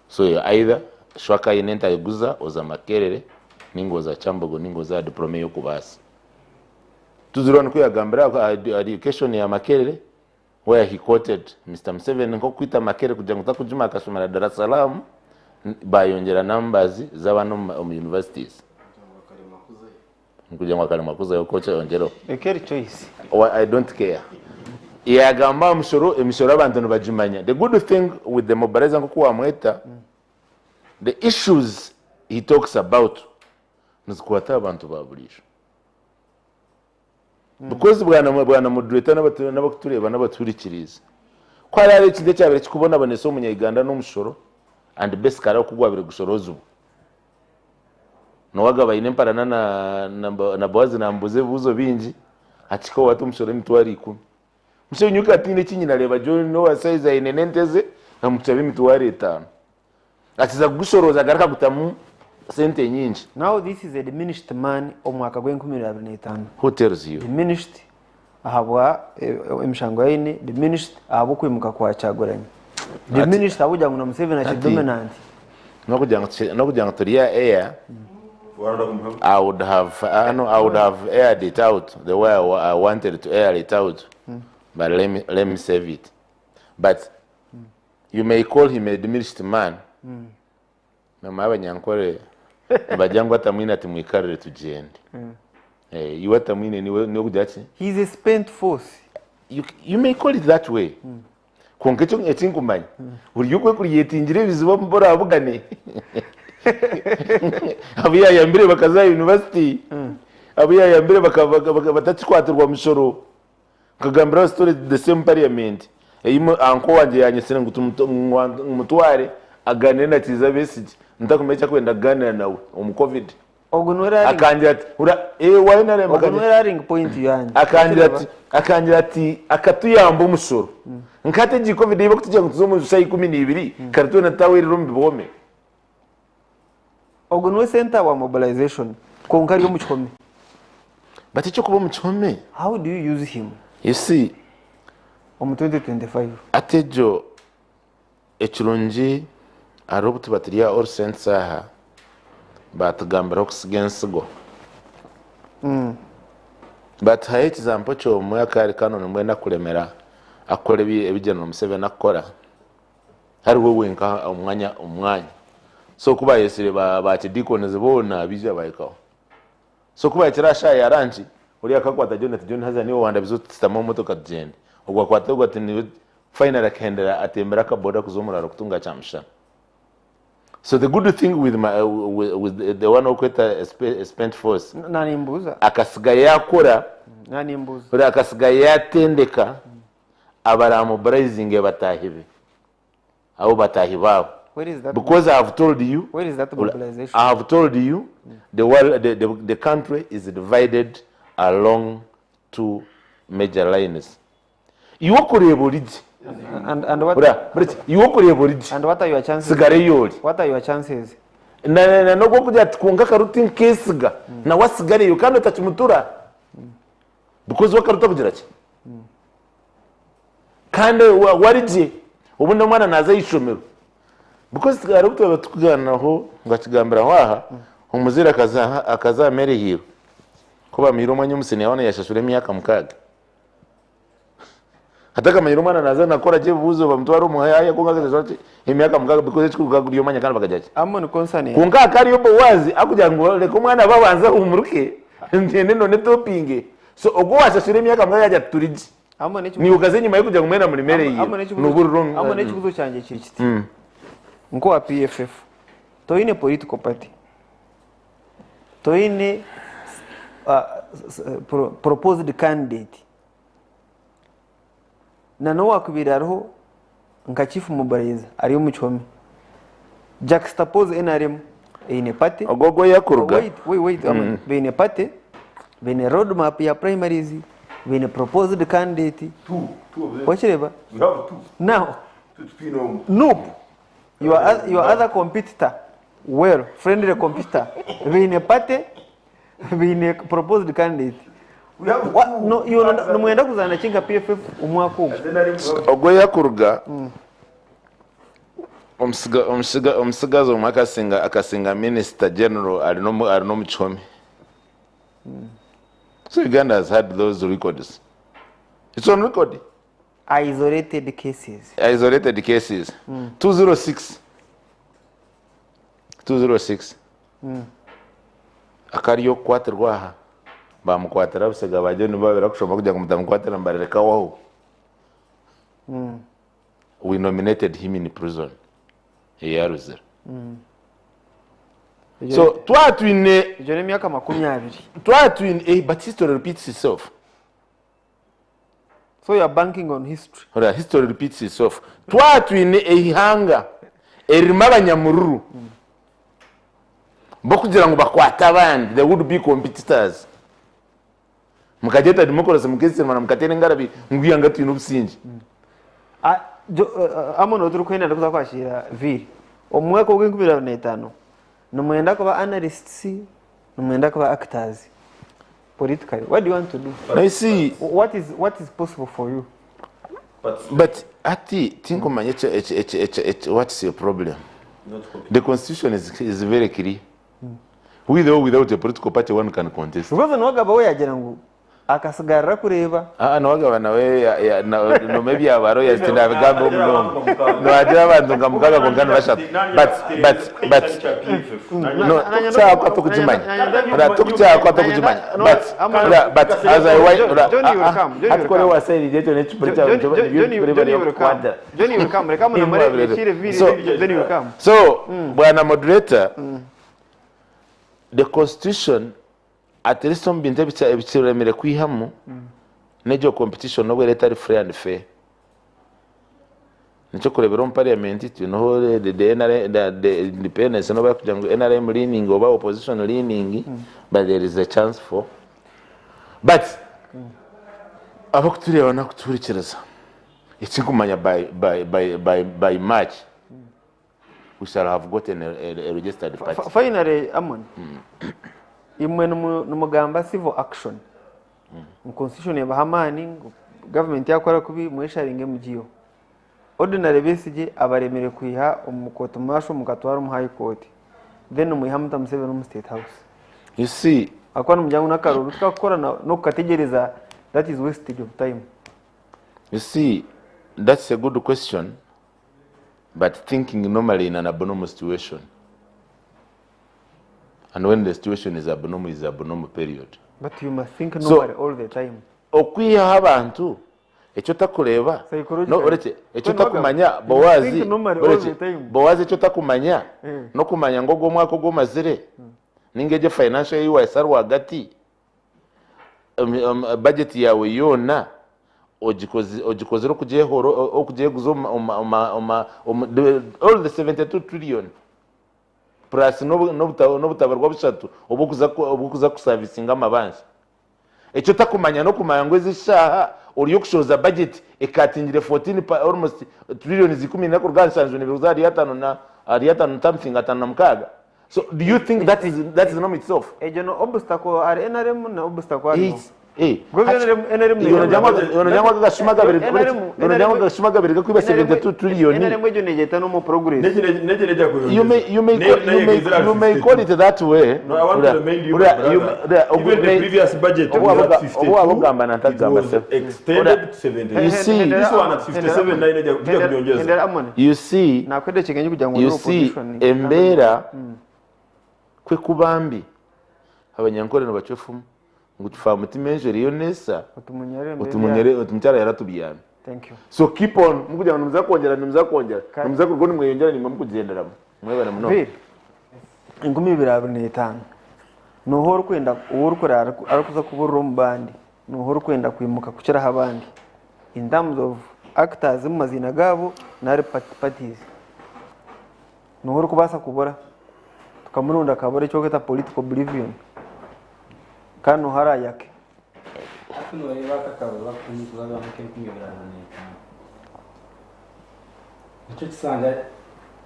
So you either shwaka aine ente ayiguza oza Makerere ninga oza Kyambogo ninga oza aha diploma eyokubaasa. Tuzirwa nikwo yagambire aha education ya Makerere where he quoted Mister Museveni nkokwita Makerere kugira ngu takujuma akashomera Dar es Salaam bayongyera numbers z'abaana omu universities. Kugira ngu akaremwa kuzayo coach ayongyereho.
Eka eri choice.
I don't care. Yagamba aha mushoro, emishoro abantu nibagimanya. The good thing with the mobilizer nkoku wamweta, the issues he talks about nizikwata aha bantu ba buriijo. Because bwana bwana moderator n'abakutureeba n'abatuhurikiriize, ku hariho ekintu ekyabaire kikubonabonesa omunya-Uganda n'omushoro and basically oku gwabaire gushoroozibwa. Nowaga baine emparana na na Boazi namubuuza ebibuuzo bingi akihika owe ati omushoro emitwaro ikumi. Museveni nyowe tihaine eki nyine areeba John owa size aine n'ente ze amushaba emitwaro etaano. Akiza kugushorooza agaruka agutamu sente nyingi.
Now this is a diminished man omwaka gw'enkumi ibiri abiri n'etaano.
Who tells you?
Diminished ahabwa emishango aine, diminished ahabw'okwimuka kwa Kyagulanyi. Diminished ahabw'okugira ngu na Museveni akiri dominant.
N'okugira ngu n'okugira ngu turi aha air, I would have, uh, no, I would have aired it out the way I, I wanted to air it out, but let me, let me save it. But you may call him a diminished man. Mama abanyankore nibagira ngu atamwine ati mwikarire tugyende. Eh, iwe atamwine niwe niwe kugira ki?
He is a spent force.
You, you may call it that way. Kwonka ekyo ekinkumanya buri okwe kuryetingira ebizibu omu orabugane abu yayambire bakaza aha university abu yayambire batakikwatirwa mushoro nkagambiraho story the same parliament ei uncle wangye yanyetsire ngu mutware aganire na Kiiza Besigye ntakumanya eki arikwenda kuganira nawe omu covid.
Ogu niwe rallying.
Akangira ati ura eh wa NRM
Ogu niwe rallying point yangye.
Akangira ati akangira ati akatuyamba omushoro. Nka hati egi covid ei barikutugira ngu tuze omu shaaha 12 kare twena tutahwerire omu bihome.
Ogu niwe center wa mobilization kwonka ari omu kihome.
But ekyokuba omu kihome.
How do you use him?
You see.
Omu 2025.
Hati egyo ekirungi hariho obu tuba turi aha All Saints aha batugambira okusiga ensigo. Batuhayo ekizampo kyomwe akari kanu nimbwenu akuremera akukora ebi General Museveni akukora. Hariwe wenka omu mwanya omu mwanya. So ku baayetsire ba ba archdeacons boona baija baahikaho. So ku baahikire aha shaaha ya ranki, oriya akakwata John ati, John haza niiwe wandabiza oti tusitame omu motoka tugyende. Ogwo akwata ogwo ati niiwe finally akahendera atembire akaboda kuza omuraro kutunga kyamushana. So the good thing with my, with, with the one okweta spent force
Nanimbuuza.
akasiga yakora
Nanimbuuza.
ori akasiga yatendeka abaramobilizinge bataahi be abo bataahi baabo
Where is that
because I have told you
Where is that mobilization?
I have told you the world the, the, the country is divided along two major lines iwe okureeba ori gye
And and what
Ora, mureke, iwe okureeba ori gye
and what are your chances?
Sigara ei ori.
What are your chances?
Na- na- na- n'ogw'okugira ati kwonka akaruti nkeesiga nawe asigareyo kandi otakimutura because we akaruta kugira ki kandi wa- wari gye obundi omwana naaza aha ishomero because hariho obu twaba tukugaaniraho nkakigambiraho aha omuzaire akaza aha- akaza aha Maryhill ku bamuhaire omwanya omu siniya hoona yashashura emyaka mukaaga Hati akamanyira omwana naza nakora gye ebibuuzo bamutwara omu haya kwonka akashashura ki emyaka mukaaga because ekikuru kikaba kiri omwanya kandi bakagira ki
Amon concerning
kwonka hakaba hariyo Boazi akugira ngu reka omwana abe abanze ahumuruke ngyende none topinge so ogwo owashashura emyaka mukaaga yagira ati turi gye
Amon ekibuuzo
niiwe okaza enyima ye kugira ngu mwena muri mere
Amon
yiwe
ekibuuzo
noba ori
Amon
wrong
ekibuuzo kyangye kiri kiti nk'owa PFF toine political party toine proposed candidate na n'owakubaire ariho nka chief mobilizer ari omu kihome juxtapose NRM eine party
Ogwo yakuruga.
Wait, wait, wait, baine party baine road map ya primaries baine proposed candidate
Two, two of them.
wakireba
We have two.
now
Two, two, no.
nope your, your other competitor well friendly competitor baine party baine proposed candidate Wa- no, iwe nomwenda kuzaana ki nka PFF omwaka ogu
Ogwo yakuruga omusiga omusiga omusigazi omwe akasinga akasinga minister general ari n'omu ari n'omu kihome so Uganda has had those records it's on record
isolated cases
isolated cases 206 206 akariyo kukwatirwa aha bamukwatira busega bagye nibabera kushoma kugira ngu mutamukwatira mbarereka waho we nominated him in prison eyaruzira so twatwine
egyo n'emyaka 20.
Twatwine eh, but history repeats itself.
So you are banking on history.
Ora, history repeats itself. Twatwine eihanga eririmu abanyamururu bokugira ngu bakwate abandi they would be competitors mukagyeta democracy mukesirimana mukateera engarabi ngu eihanga twine obusingye.
Ah, jo- Amon oturikwenda ndikuza kwakira Vili omu mwaka ogw'enkumi ibiri na etaano nimwenda kuba analysts nimwenda kuba actors politically what do you want to do?
Now you see,
what is, what is possible for you?
But hati tinkumanya ekyo ekyo ekyo ekyo ekyo what's your problem? The constitution is, is very clear. With or without a political party one can contest.
Because Nuwagaba we yagira ngu akasigarira kureeba.
Ah, Nuwagaba nawe ya- ya- na- nome ebyabaro yaziti nabigambaho munonga. Niwagira abantu nka mukaga kwonka ni bashatu. But but but no tukukyakwa tukukimanya. Ora tukukyakwa tukukimanya. But ora but as I why ora
Johnny will come, Johnny will
hati kore
come.
wasairije ekyo n'ekipuri kyawe
Johnny
nibyo
Johnny will come. Johnny will come. Reka munamare yakire Vili then you will come.
So, bwana moderator, the constitution at least omu bintu ebikiremire kwihamu n'egyo competition n'obu eri etari free and fair. Nikyo kureebera omu parliament twineho the, the, NRA, the, the independence n'obu barikugira ngu NRM leaning oba opposition leaning but there is a chance for but abakutureeba n'akutuhurikiriza ekinkumanya by, by, by, by, by March we shall have gotten a, a, a registered party.
Finally, Amon, imwe nimugamba civil action ngu constitution ebaha amaani ngu government yakora kubi mwesharinge mugiyeho. Ordinary Besigye abaremire kwiha omu court martial mukatwara omu high court then mwiha muta Museveni omu state house.
You see,
Ahakuba nimugira ngu n'akaruru tikakukora n'okukategyereza that is wastage of time.
You see, that's a good question, but thinking normally in an abnormal situation. And when the situation is abnormal, is abnormal period.
But you must think
So-
normally all the time.
Okwihaho abantu eki otakureeba
Psychologically.
no orekye eki
When
otakumanya
wagamba, you
Boazi
think normally all
orekye
the time.
Boazi eki otakumanya
Eh.
n'okumanya ngu ogwo omwaka ogu omazire ninga egyo financial ei waayesa rwagati budget yaawe yoona ogikozi ogikozire okugyehoora okugyeguza omu omu omu omu all the 72 trillion plus n'obutabarwa bushatu obw'okuza obw'okuza kusavisinga amabanja. Eki otakumanya n'okumanya ngu ezi eshaaha oriyo okushohoza budget ekatingire 14 pa almost trillions ikumi na kuruga aha nshanju n'ibiri kuza ahari ataano na ahari ataano na something ataano na mukaaga. So do you think that is that is norm itself?
Egyo no obstacle ahari NRM na obstacle ahari
It's eh
Because
hati
NRM NRM
yoona ngira ngu agashuma gabiri yoona ngira ngu agashuma gabiri gakwiba 72 trillion.
NRM egyo negyeta no more progress.
You may you may call, you may you may call it that way.
No, I want to remind you, my brother, even the previous budget was at 52, it was extended to 72.
You see,
This one at 57 nayo ijya kubyongeza.
You see, you see, embeera kwe kuba mbi abanyankore nibacwa efumu ngu tufa mutima enju eriyo neesa oti mukyara yaratubyami.
Thank you.
So keep on mukugira ngu nimuza kwongyera nimuza kwongyera nimuza kuruga nimweyongyera nimwe mukugyenderamu mwebare munonga.
Bill, 2025 nooha orikwenda ou orikureba arikuza kuburira omu bandi nooha orikwenda kwimuka kukiraho abandi in terms of actors omu maziina gaabo nari parties nooha orikubaasa kubura tukamuronda akabura eki orikweta political oblivion kandi nooha araayake.
Hati nooreeba aka akaruru aku nikuzamu ak'enkumi ibiri ana n'etaano nikyo kisanja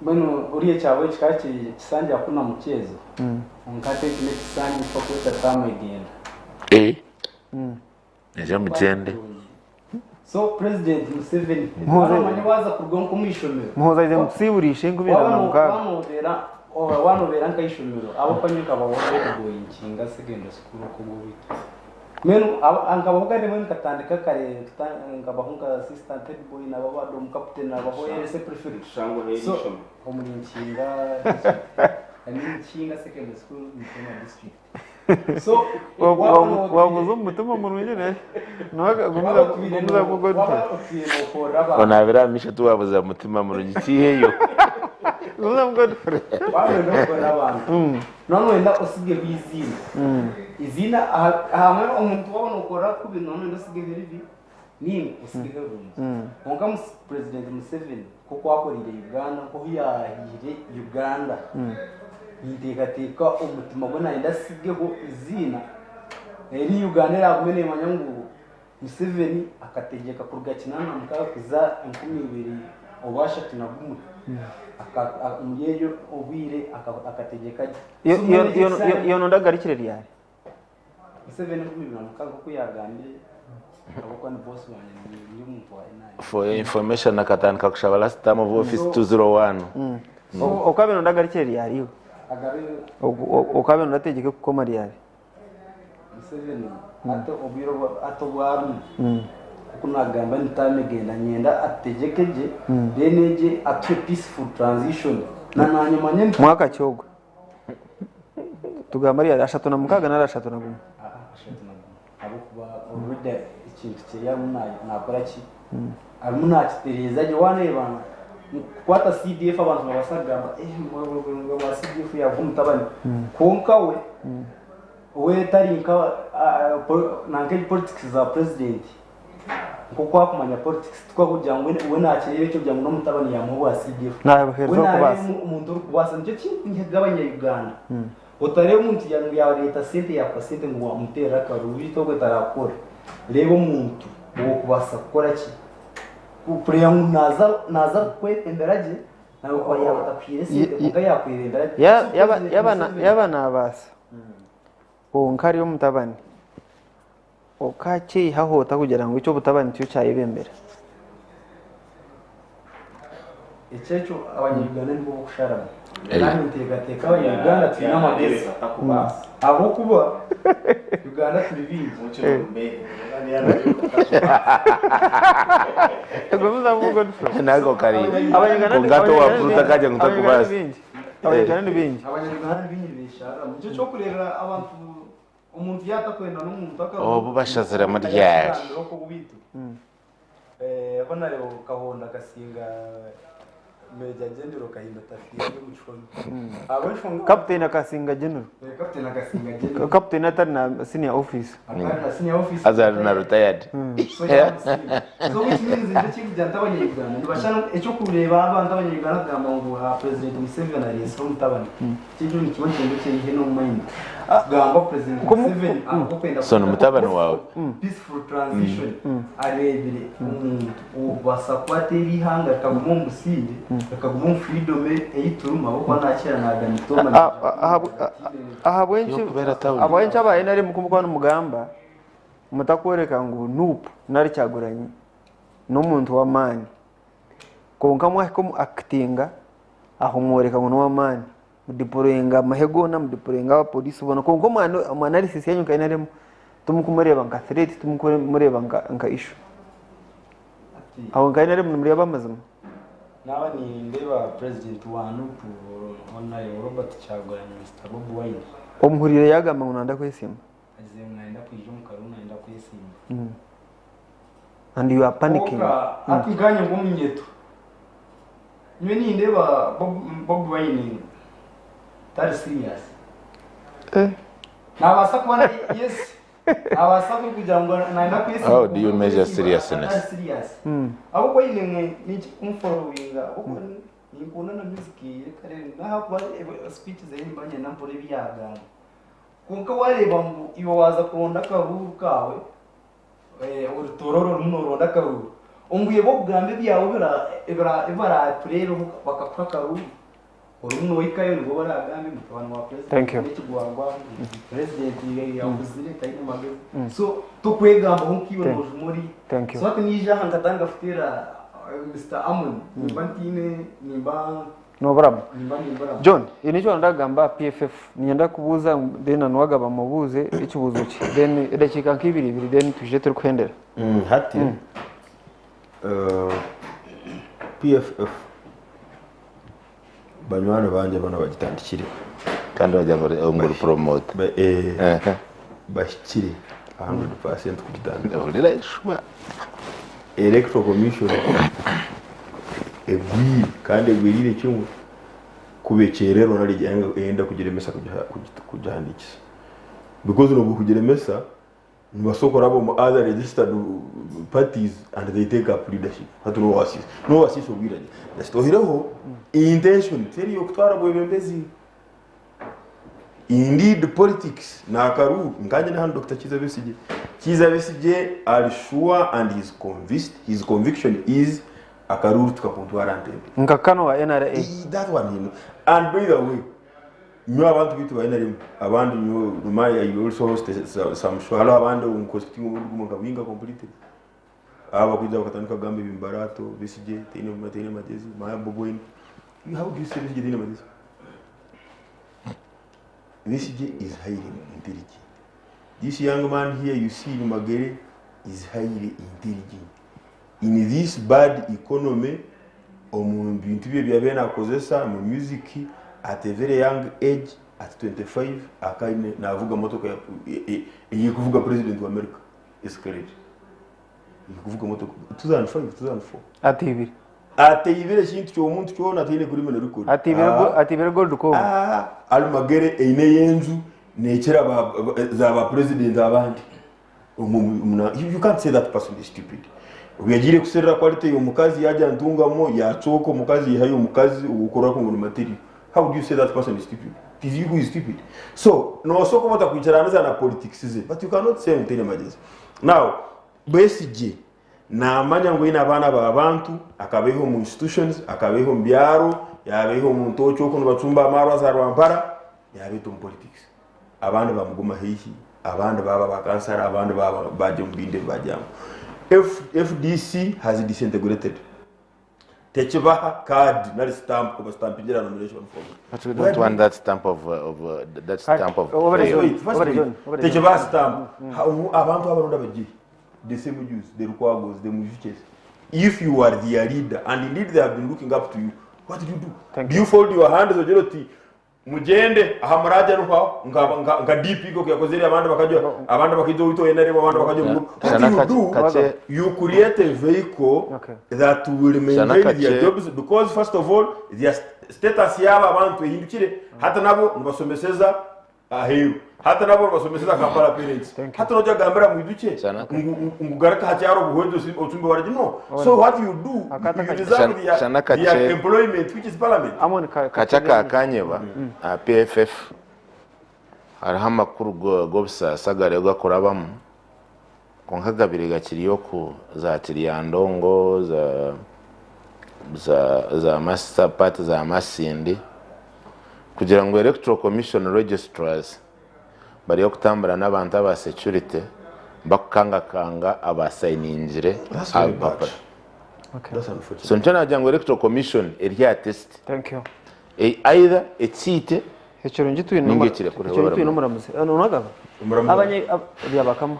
mbwenu oriya ekyawe kikaba kiri kisanja kuna mukyezo kwonka hati eki n'ekisanja eki bakweta taamu egyenda.
Eh. Eja mugyende.
So president Museveni
Muhoza-
waramanya waaza kuruga nk'omu ishomero
Muhoza aize nkusiiburishe 2026.
Wanobeera wanobeera nk'eishomero abakwanyu nkabaho headboy nkinga secondary school okwo bwitu mbwenu nkabaho kare mbwenu nkatandika kare nkabaho nka assistant headboy nabaho dorm captain nabaho LC prefect so omuri Nkinga I mean Nkinga secondary school Mutema district so
Wabuze omutima murungi naye gumiza kugodfrey.
Onaabira aha maisho tiwabuza mutima murungi kiiheyo.
Gumiza Godfrey.
Wabwenda okukora abantu nonwenda osigeho iziina iziina hamwe omuntu wabona okora kubi nonwenda osigeho eribi ninga osigeho erungi kwonka president Museveni nk'oku akorire Uganda nk'oku yahiire Uganda ninteekateeka omutima gwe nayenda asigeho iziina eri Uganda eragume neemanya ngu Museveni akategyeka kuruga 86 kuza 2031 omuri eryo obwire akategyeka gye. So, mbwenu ekisanja-
Iyo nondagarikire ryari?
Museveni 2006 nk'oku yagambire ahabw'okuba ni boss wangye ni omuntu wa NRM.
For your information akatandika kushaba last term of office 201.
Okabe nondagarikire ryari iwe?
Agabe
Okabe nondategyeke kukoma ryari?
Museveni ate obwire ate obwarimu kuko nagamba nitamegenda nyenda ategyeke gye then egye atuhe peaceful transition na nanye manye nti
Mwaka ki ogwe? Tugamba ryari 36 nari 31?
31 ahabw'okuba already ekintu kye arimu nakora ki arimu nakitereeza gye wareeba kukwata CDF abantu nibabaasa kugamba eh wa CDF yavuga omutabani kwonka we we tari nka nanka politics za president nk'oku akumanya politics twakugira ngu we nakireeba ekyo kugira ngu n'omutabani yamuha obwa CDF.
Nabuheereza
We nareeba
okubaasa.
omuntu orikubaasa nikyo kintu nkigabanya Uganda otareeba omuntu ngu yareeta sente yakuha sente ngu wamuteerera akaruru beitu ogwe tarakukora reeba omuntu ow'okubaasa kukora ki kureeba ngu naza naza kukwebembera gye nawe kuba yaaba atakuhaire sente kwonka yakwebembera gye. So, President Museveni-
Yaba nabaasa kwonka ari omutabani okakyihaho ota kugira ngu ekyobutabani tikyo kyayebembera?
Ekyekyo abanyayuganda nibo bokusharamu kandi nteekateeka abanyayuganda twine amagezi ahabw'okuba Uganda turi bingi.
Nako kari. Kungato wa pruta kaja
Abanyuganda
ngutakubasa.
ni bingi. Abanyarwanda ni baingi.
Abanyarwanda ni baingi besharira. Nikyo kyokureebera abantu omuntu yaatakwenda n'omuntu akaruga
Obu bashaziremu ryari?
okwo bwitu. Honarebo Kahonda akasinga Major General Kahinda Otafiire ari omu kihome. Ahabw'enshonga
Captain akasinga General.
Captain akasinga General.
Captain atari na senior officer.
Atari na senior officer.
Haza ari na retired.
So yamusinga. So which means nikyo kirikugira nti abanya-Uganda nibashana eky'okureeba abantu abanya-Uganda kugamba ngu ha President Museveni areetsire omutabani. Ekyo nikiba nikyenda okyeyihe n'omu mind. Kugamba President Museveni ahabw'okwenda
So ni mutabani waawe?
peaceful transition areebire omuntu obaasa kuba ateera eihanga rikaguma omu busingye rikaguma omu freedom ei turimu ahabw'okuba nakira naaga
Ahabw'enki ahabw'enki aba NRM ku mukuba nimugamba mutakworeka ngu Nup nari Kyagulanyi n'omuntu w'amaani kwonka mwahika omu actinga aho mworeka ngu n'ow'amaani mudeployinga amahe goona mudeployinga abapoliisi boona kwonka omu analysis yanyu nka NRM timukumureeba nka threat timukumureeba nka issue aho nka NRM nimureeba amazima.
Naaba nindeeba president wa nup Hon Robert Kyagulanyi Mister Bobi Wine.
Omuhuriire yaagamba ngu nayenda kwesimba.
Agizire ngu nayenda kwija omu karuru nayenda kwesimba.
And you are panicking.
Kwonka hati nkanye nk'omunyeto nyowe nindeeba Bobi Wine tari serious. Nabaasa kuba na yes nabaasa kugira ngu nayenda kwesimba
How do you
kwonka
measure
kwesimba
seriousness?
atari serious. Ahabw'okuba aine ngu ninkimuforoowinga ahabw'okuba ninkunda na music ye kare n'ahakuba speech ze nimba nyenda mpurire ebi yaagamba. Kwonka waareeba ngu iwe waaza kuronda akaruuru kaawe, oritooro orimu nooronda akaruuru, omu bwire bw'okugamba ebyawe ebi baraakureebeho bakakuha akaruuru, orimu noohikayo nibwo baraagambe ngu mutabani wa purezidenti n'ekigwagwa, purezidenti akuzire taine magezi. So tokwegambaho nkaiwe noojuma oriya. So hati naija aha nkatandika kuteera Mister Amon, nimba ntaine, nimba.
Noburamu.
Nimba nimburamu.
John, haine eki orenda kugamba aha PFF? Niinyenda kubuuza then na Nuwagaba mubuuze ekibuuzo kye then edakiika nka ibiri ibiri then twije turikuhendera.
Hati PFF banywani bangye boona bagitandikire.
Kandi wagira ngu ori promoter.
Bahikire 100% kugitandika.
Hurira eshuba.
Electoral Commission egwire kandi egwiriire kimwe kuba ekyererwa nari eyenda kugiremesa kugihandiikisa because n'obu kugiremesa nibasobola kuraba omu other registered parties and they take up leadership hati niwe wasiisa niwe wasiisa obwire just oihireho intention teri ey'okutwara bwebembezi. Indeed politics nakaruru nkanye na hano Dokita Kiiza Besigye. Kiiza Besigye ari sure and he's convinced, his conviction is akaruru tikakuntwara Ntebe.
Nka Kano wa NRA.
That one he know. And by the way, nyowe abantu baitu ba NRM abandi nyowe my I also host some show hariho abandi omu constituency omurundi gumwe nkabinga completely. Aba bakwija bakatandika kugamba ebimbaraato Besigye taine taine magyezi, maya Bobi Wine. How do you say Besigye taine magezi? Besigye is highly intelligent. This young man here you see in Magere is highly intelligent. In this bad economy, omu bintu bye byabaire nakozesa mu music at a very young age at 25 akaine navuga motoka eyekuvuga president wa America Escalade. Eyekuvuga motoka 2005 2004.
Atiibire.
Ateibire ekintu ky'omuntu kyona ataine criminal record.
Ateibire go- ateibire gold comb.
Ah, ali Magere eine y'enju nekira ba, ba, za ba president abandi. Omu- omu- na- you, you can't say that person is stupid. Obu yagiire kuserera quality y'omukazi yagya ntungamo yacooka omukazi yihayo omukazi ow'okurora ngu ni material. How do you say that person is stupid? It is you who is stupid. So, nosobola kuba otakwikiraniza na politics ze, but you cannot say ngu taine magyezi. Now, Besigye Naamanya ngu aine abaana ba bantu, akabaiha omu institutions, akabaiha omu byaro, yaabaiha omu ntookye okwo nibacumba amaarwa za Rwampara, yaabaita omu politics. Abandi bamuguma haihi, abandi baaba ba kansara, abandi baaba baagya omu bindi ebi baagyamu. FDC has disintegrated. Tekibaha kaadi nari sitampu kubasitampingira aha nomination form.
But we don't want that stamp of, of that stamp of
First
fail.
wait, first wait. Tekibaha sitampu. Abantu abaronda bagiye. The Semujus, the Lukwagos, the Mwijukes. If you are their leader, and indeed they have been looking up to you, What do you do? Do you fold your hands ogire oti mugyende aha muragye niho nka nka nka DP oku yakozire abandi bakajwa abandi bakaija owaitu owa NRM abandi bakajwa omu group. What
Shana
you do
Kache-
you create a vehicle that will
Shana
maintain their
Kache-
jobs because first of all their status y'aba abantu ehindukire hati nabo nibasomeseza aheeru hati nabo nibasomeseza Kampala parents hati noija kugambira mwijukye ngu ngu garuka aha kyaro obuhwezi ocumbe waragi no so what you do you reserve their,
Shana
their
Kache-
employment which is parliament
Kache aka kanyeba aha PFF hariho amakuru g'obusaasi agariyo gakurabamu kwonka gabiri gakiriyo ku za Kiryandongo za za za Masa part za Masindi kugira ngu Electoral Commission registrars bariyo kutambura n'abantu aba security bakukangakanga abasayiningire
That's very bad.
abapapura.
That's unfortunate.
So nikyo nagira ngu Electoral Commission eri aha test.
Thank you.
Either ekiite
Ekirungi twine
ninga ekirekure
ekirungi twine omuramuzi. Nowagaba?
Omuramuzi.
Abanye Byabakama.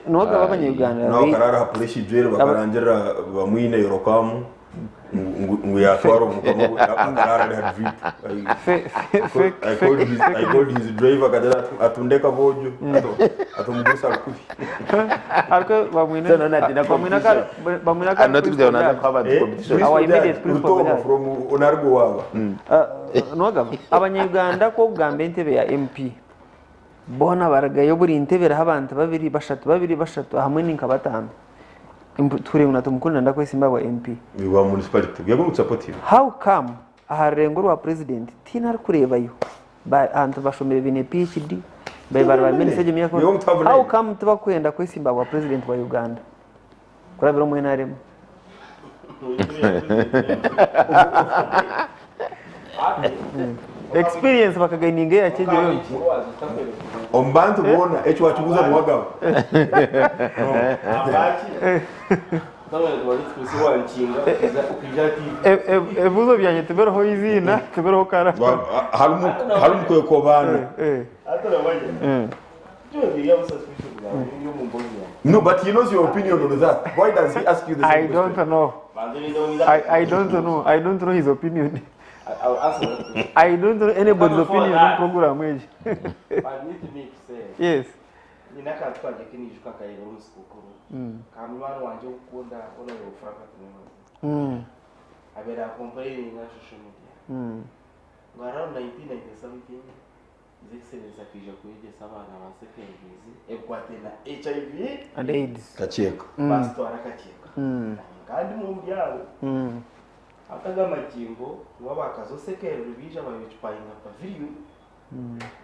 Nowagaba abanyayuganda.
Nawe akarara aha pureshi ijwere bakarangirira bamwine yorokamu ngu yatwara omukama gwe akarara ari aha drip. I called his, I called his driver akagira atundeka bojo atumugusa rukubi.
Ariko bamwine bamwine ka bamwine ka Our immediate principal
Rutomo
judge.
from onargo waba.
Nowagaba abanyayuganda ko kugamba entebe ya MP boona baragayo buri ntebe eriho abantu babiri bashatu babiri bashatu hamwe ninka batano Tuhuriire ngu natumukundira ndakwesimba ahabwa MP.
Wa municipality yego mutusupportive.
How come aha rurengo rwa president tihaine arikureebayo abantu bashomire baine PhD bari bari ba minisita egyo myaka
Nibo mutwabona
how come tibakwenda kwesimba ahabwa president wa Uganda kurabira omu NRM? Experience bakagaininga eyakye yonka.
Omu bantu boona eki wakibuuza niwagaba.
Ebibuuzo byangye tibiriho eiziina tibiriho kara.
Harimu kwekobaana. No, but he knows your opinion on that. Why does he ask you the same
I don't know. I don't know. I don't know his opinion. I don't know anybody's
Before
opinion
that,
on program egi.
Permit me to say.
Yes.
Nina akantu kangye k'enijuka nkareeba omu sikuukuru. Ka munywani wangye okukunda Honorable Frank Tumwebaze. Abeire acomplaining aha social media. Ngu around 1990 something, His Excellency akaija kwegyesa abaana ba secondaries ebikwataine na HIV
And AIDS.
Kakyeka.
Basitwara akakyeka. Kandi ndi aho. Hati aga amagingo ngu aba Kazo secondary baija bayoccupyinga pavilion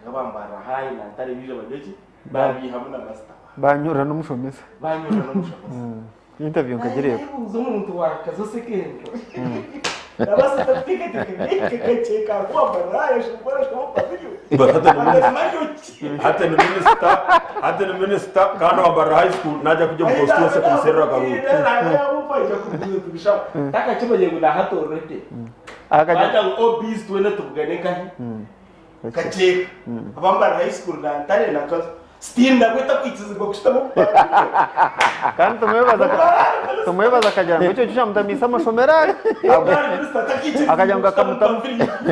nga bambarira high na ntare baija barya ki? Babiihamu na master.
Banyura n'omushomesa.
Banyura n'omushomesa.
Interview nkagireeba.
Nayebuuza omuntu wa Kazo secondary. Nabaasa kuteekateeka kakyeka aku wambarira high ashobora kuba pavilion.
But hata ni minister, hata ni minister kandi wambarira high school najya kujya mu constituency kumuserera karuru.
Takakimanye ngu nahatorera te. Bata ngu OBs twena tubugane nkahi? Kakyeka. Abambarira high school na ntare na Kazo. Still nabwo takwikizibwa kushutama
Kandi tumwebaza tumwebaza akagira ngu ekyo kyamutamiisa amashomero aga. Akagira ngu akamutamu.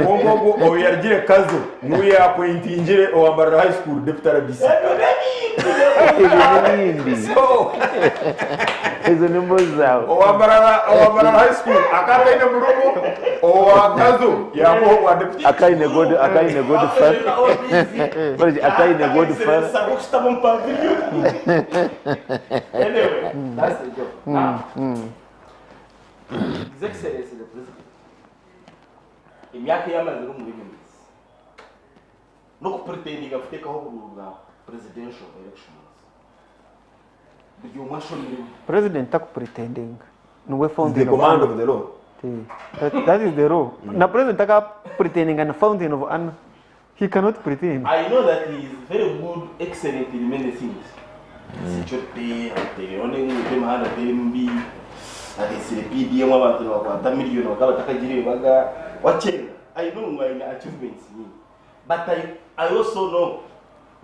Ogo oyo yarugire Kazo n'uyu yapointingire owambarira high school deputy RDC.
Ebyo
So
ezo ni mbozi zawe.
Owambarara owambarara high school akataine murumu owa Kazo yamuha owa deputy.
Akaine god akaine godfather. Bari akaine godfather.
Anyway, that's the joke. Now, His Excellency the President, emyaka eyamazire omu bwebembezi n'okupretendinga kuteekaho obururu bwa presidential elections buri omwe ashomiremu.
President takupretending. Niwe fountain
The command of the law.
That is the law. Na president taka pretending and fountain of honor. He cannot pretend.
I know that he is very good, excellent in many things. Security, atereone ngute mahanda atere mbi, aresire PDM abantu bakwata miliyoni bakaba batakagira baga wacenga. I know my achievements nyingi. But I also know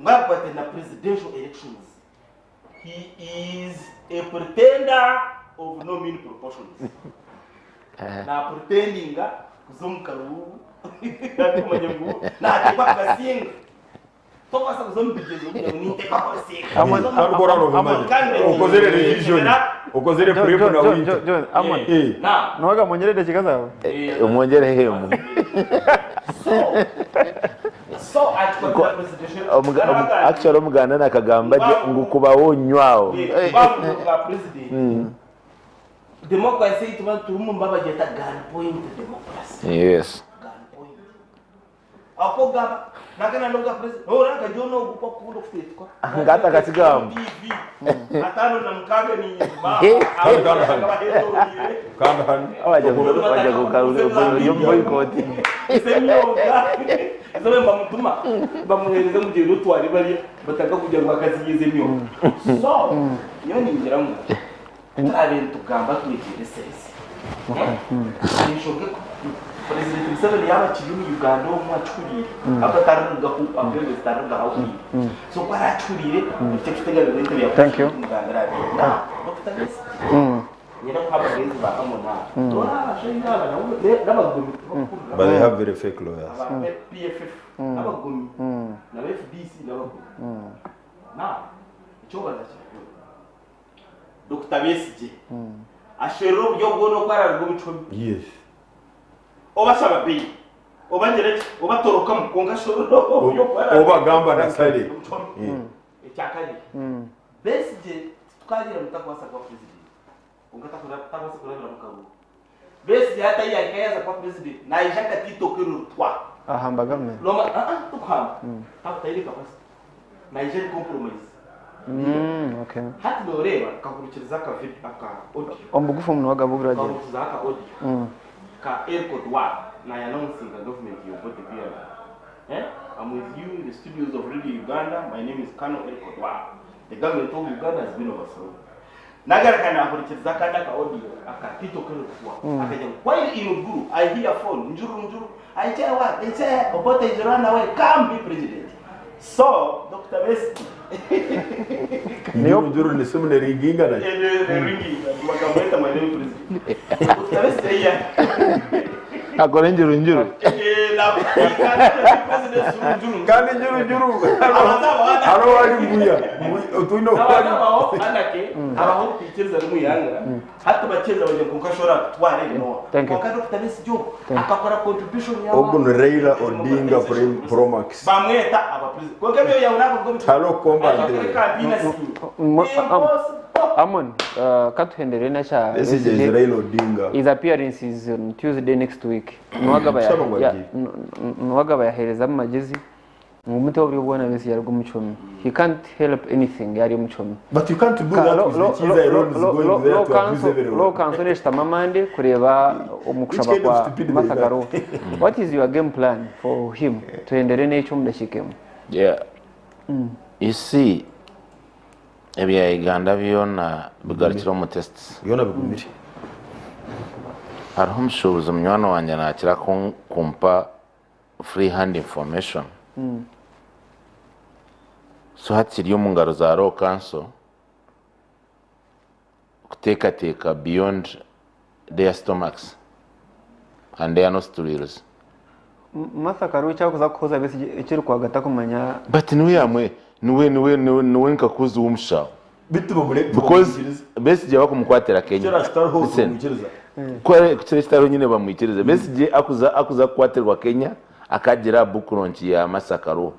ngakwate na presidential elections. He is a pretender of no mean proportions. Napuritendinga kuza omu karuuru arikumanya ngu nateekwa kugasinga. Tokubaasa kuza omu bigyezo kugira ngu ninteekwa kugasinga.
Okozere revision, okozere prep na winter.
John, Amon. Niwaga mwongyere edakiika zaawe?
Omwongyereho emwe. Actually Omuganda nakagamba gye ngu kubaho onywaho.
Democracy ei tuba turimu nibabagyeta gun point democracy.
Yes.
Aho kugamba nagana n'obwa president ora nka John ogu kwakukunda okuteetwa.
Ngata akakigambo.
TV 56 ninye
Kandi hanu.
Wajya kugarura boycott.
Semyoga. Zobe bamutuma bamuhereza mu gihe rutwari bari bataka kugira ngo akazigize emyoga. So, niyo ningira ngu turabe tugamba twegeresereze. Nishoge President Museveni yaba akiri omu Uganda omu acuriire akataruga ku abwenge zitaruga hawuriire so ku aracuriire ekyo kiteganiro entebe ya
Thank you.
mugambira ati na Dr. Besigye nyina kuha abagenzi ba Amon aba abashaija aba nabo n'abagomi
But they have very fake lawyers.
aba PFF n'abagomi na FDC n'abagomi na ekyobaza kirakuru Dr. Besigye asherera oburyo bwona oku araruga omu kihome
Yes.
oba ashaba bail oba ngira ki oba atorokamu kwonka asherera oburyo oku araruga
Oba agamba na sale.
omu kihome ekyakabiri Besigye titukagira ngu takubaasa kuba president kwonka takubaasa kurabira mu karuuru Besigye hati ahi yahika yaaza kuba president naija akatiito k'erurutwa
Ahamba government.
Noma tokuhamba taine capacity naija ari compromise
Okay.
hati noreeba nkahurikiriza aka video aka audio
Omu bugufu omu niwagaba oburagira.
nkahurikiriza aka audio ka Airport wa na announcing a government your body beer. Eh? I'm with you in the studios of Radio Uganda. My name is Colonel Eric Odwa. The government of Uganda has been overthrown. Nagaraka nahurikiriza kandi aka audio aka Tito Kelo Kuwa. Akajya ngo, while in Guru I hear phone njuru njuru I tell what they say Obote is run away come be president. So Dr. Besigye
Njuru njuru ni simu neringinga na.
ringi magambo yeta my name president. Dr. Besigye yeah.
Akora njuru njuru.
Kandi njuru njuru. Haro wari mbuya. Otuino wari.
abaho anake abaho kwikiriza n'umuyanga hati bakeza bajya kukashora tware no
Thank you.
konka Dr. Besigye akakora contribution yawe
Ogu ni Raila Odinga Pro Max.
bamweta aba president konka byo yawe nako ngo
Haro combat.
Amon, katuhendere na kya
Besigye is Raila Odinga.
His appearance is on Tuesday next week. Niwagaba
Shaba ngo agiye.
niwagaba yahereza amagezi ngu omuntu oburyo bwona Besigye ari omucomi. He can't help anything yari omucomi.
But you can't do that with the Chiza Iron is going there to abuse everyone.
Law council eshitama mande kureeba omu kushaba
Which kind of
kwa
stupidity is
Martha
that?
Karua. What is your game plan for him? Tuhendere n'ekyo omu dakiika emwe.
Yeah. You see, ebya Uganda byona bigarukira omu tests.
Byona bigumire.
Hariho omushuubuzi munywani wangye nakira kumpa free hand information. So hakiri omu ngaro za law council kuteekateeka beyond their stomachs and their nostrils.
Martha Karua ekyakuza kuhuza Besigye ekirikwagata kumanya
But niwe yamwe niwe niwe niwe niwe nkakuzi w'omushaho.
Bitu bamure
Because Besigye bakumukwatira Kenya.
Kera kitariho
Listen.
bamwikiriza.
Kore kukira kitariho nyine bamwikiriza. Besigye akuza kukwatirwa Kenya akagira book launch ya Martha Karua.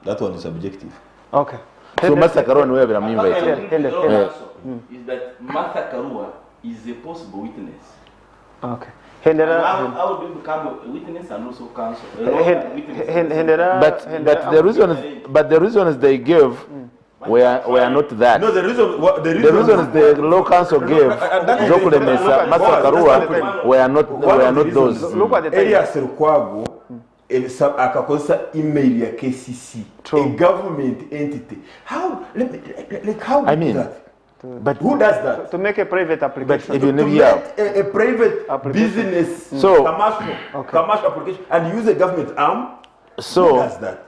That one is subjective.
Okay.
So Martha Karua niwe yabiramuinvite.
Is that Martha Karua is a possible witness.
Okay. Hendera
And how do you become a witness and also counsel?
Hendera
But the reasons they gave were not that.
No, the reason what, the
The reasons the law council gave zokulemesa Martha Karua were not were not those.
Elias Lukwago akakozesa email ya KCC, a government entity. How let me, like how
I
do you
mean,
do that?
But
who does that?
To make a private application.
But
To make a private business
So-
commercial application and use a government arm.
So,
Who does that?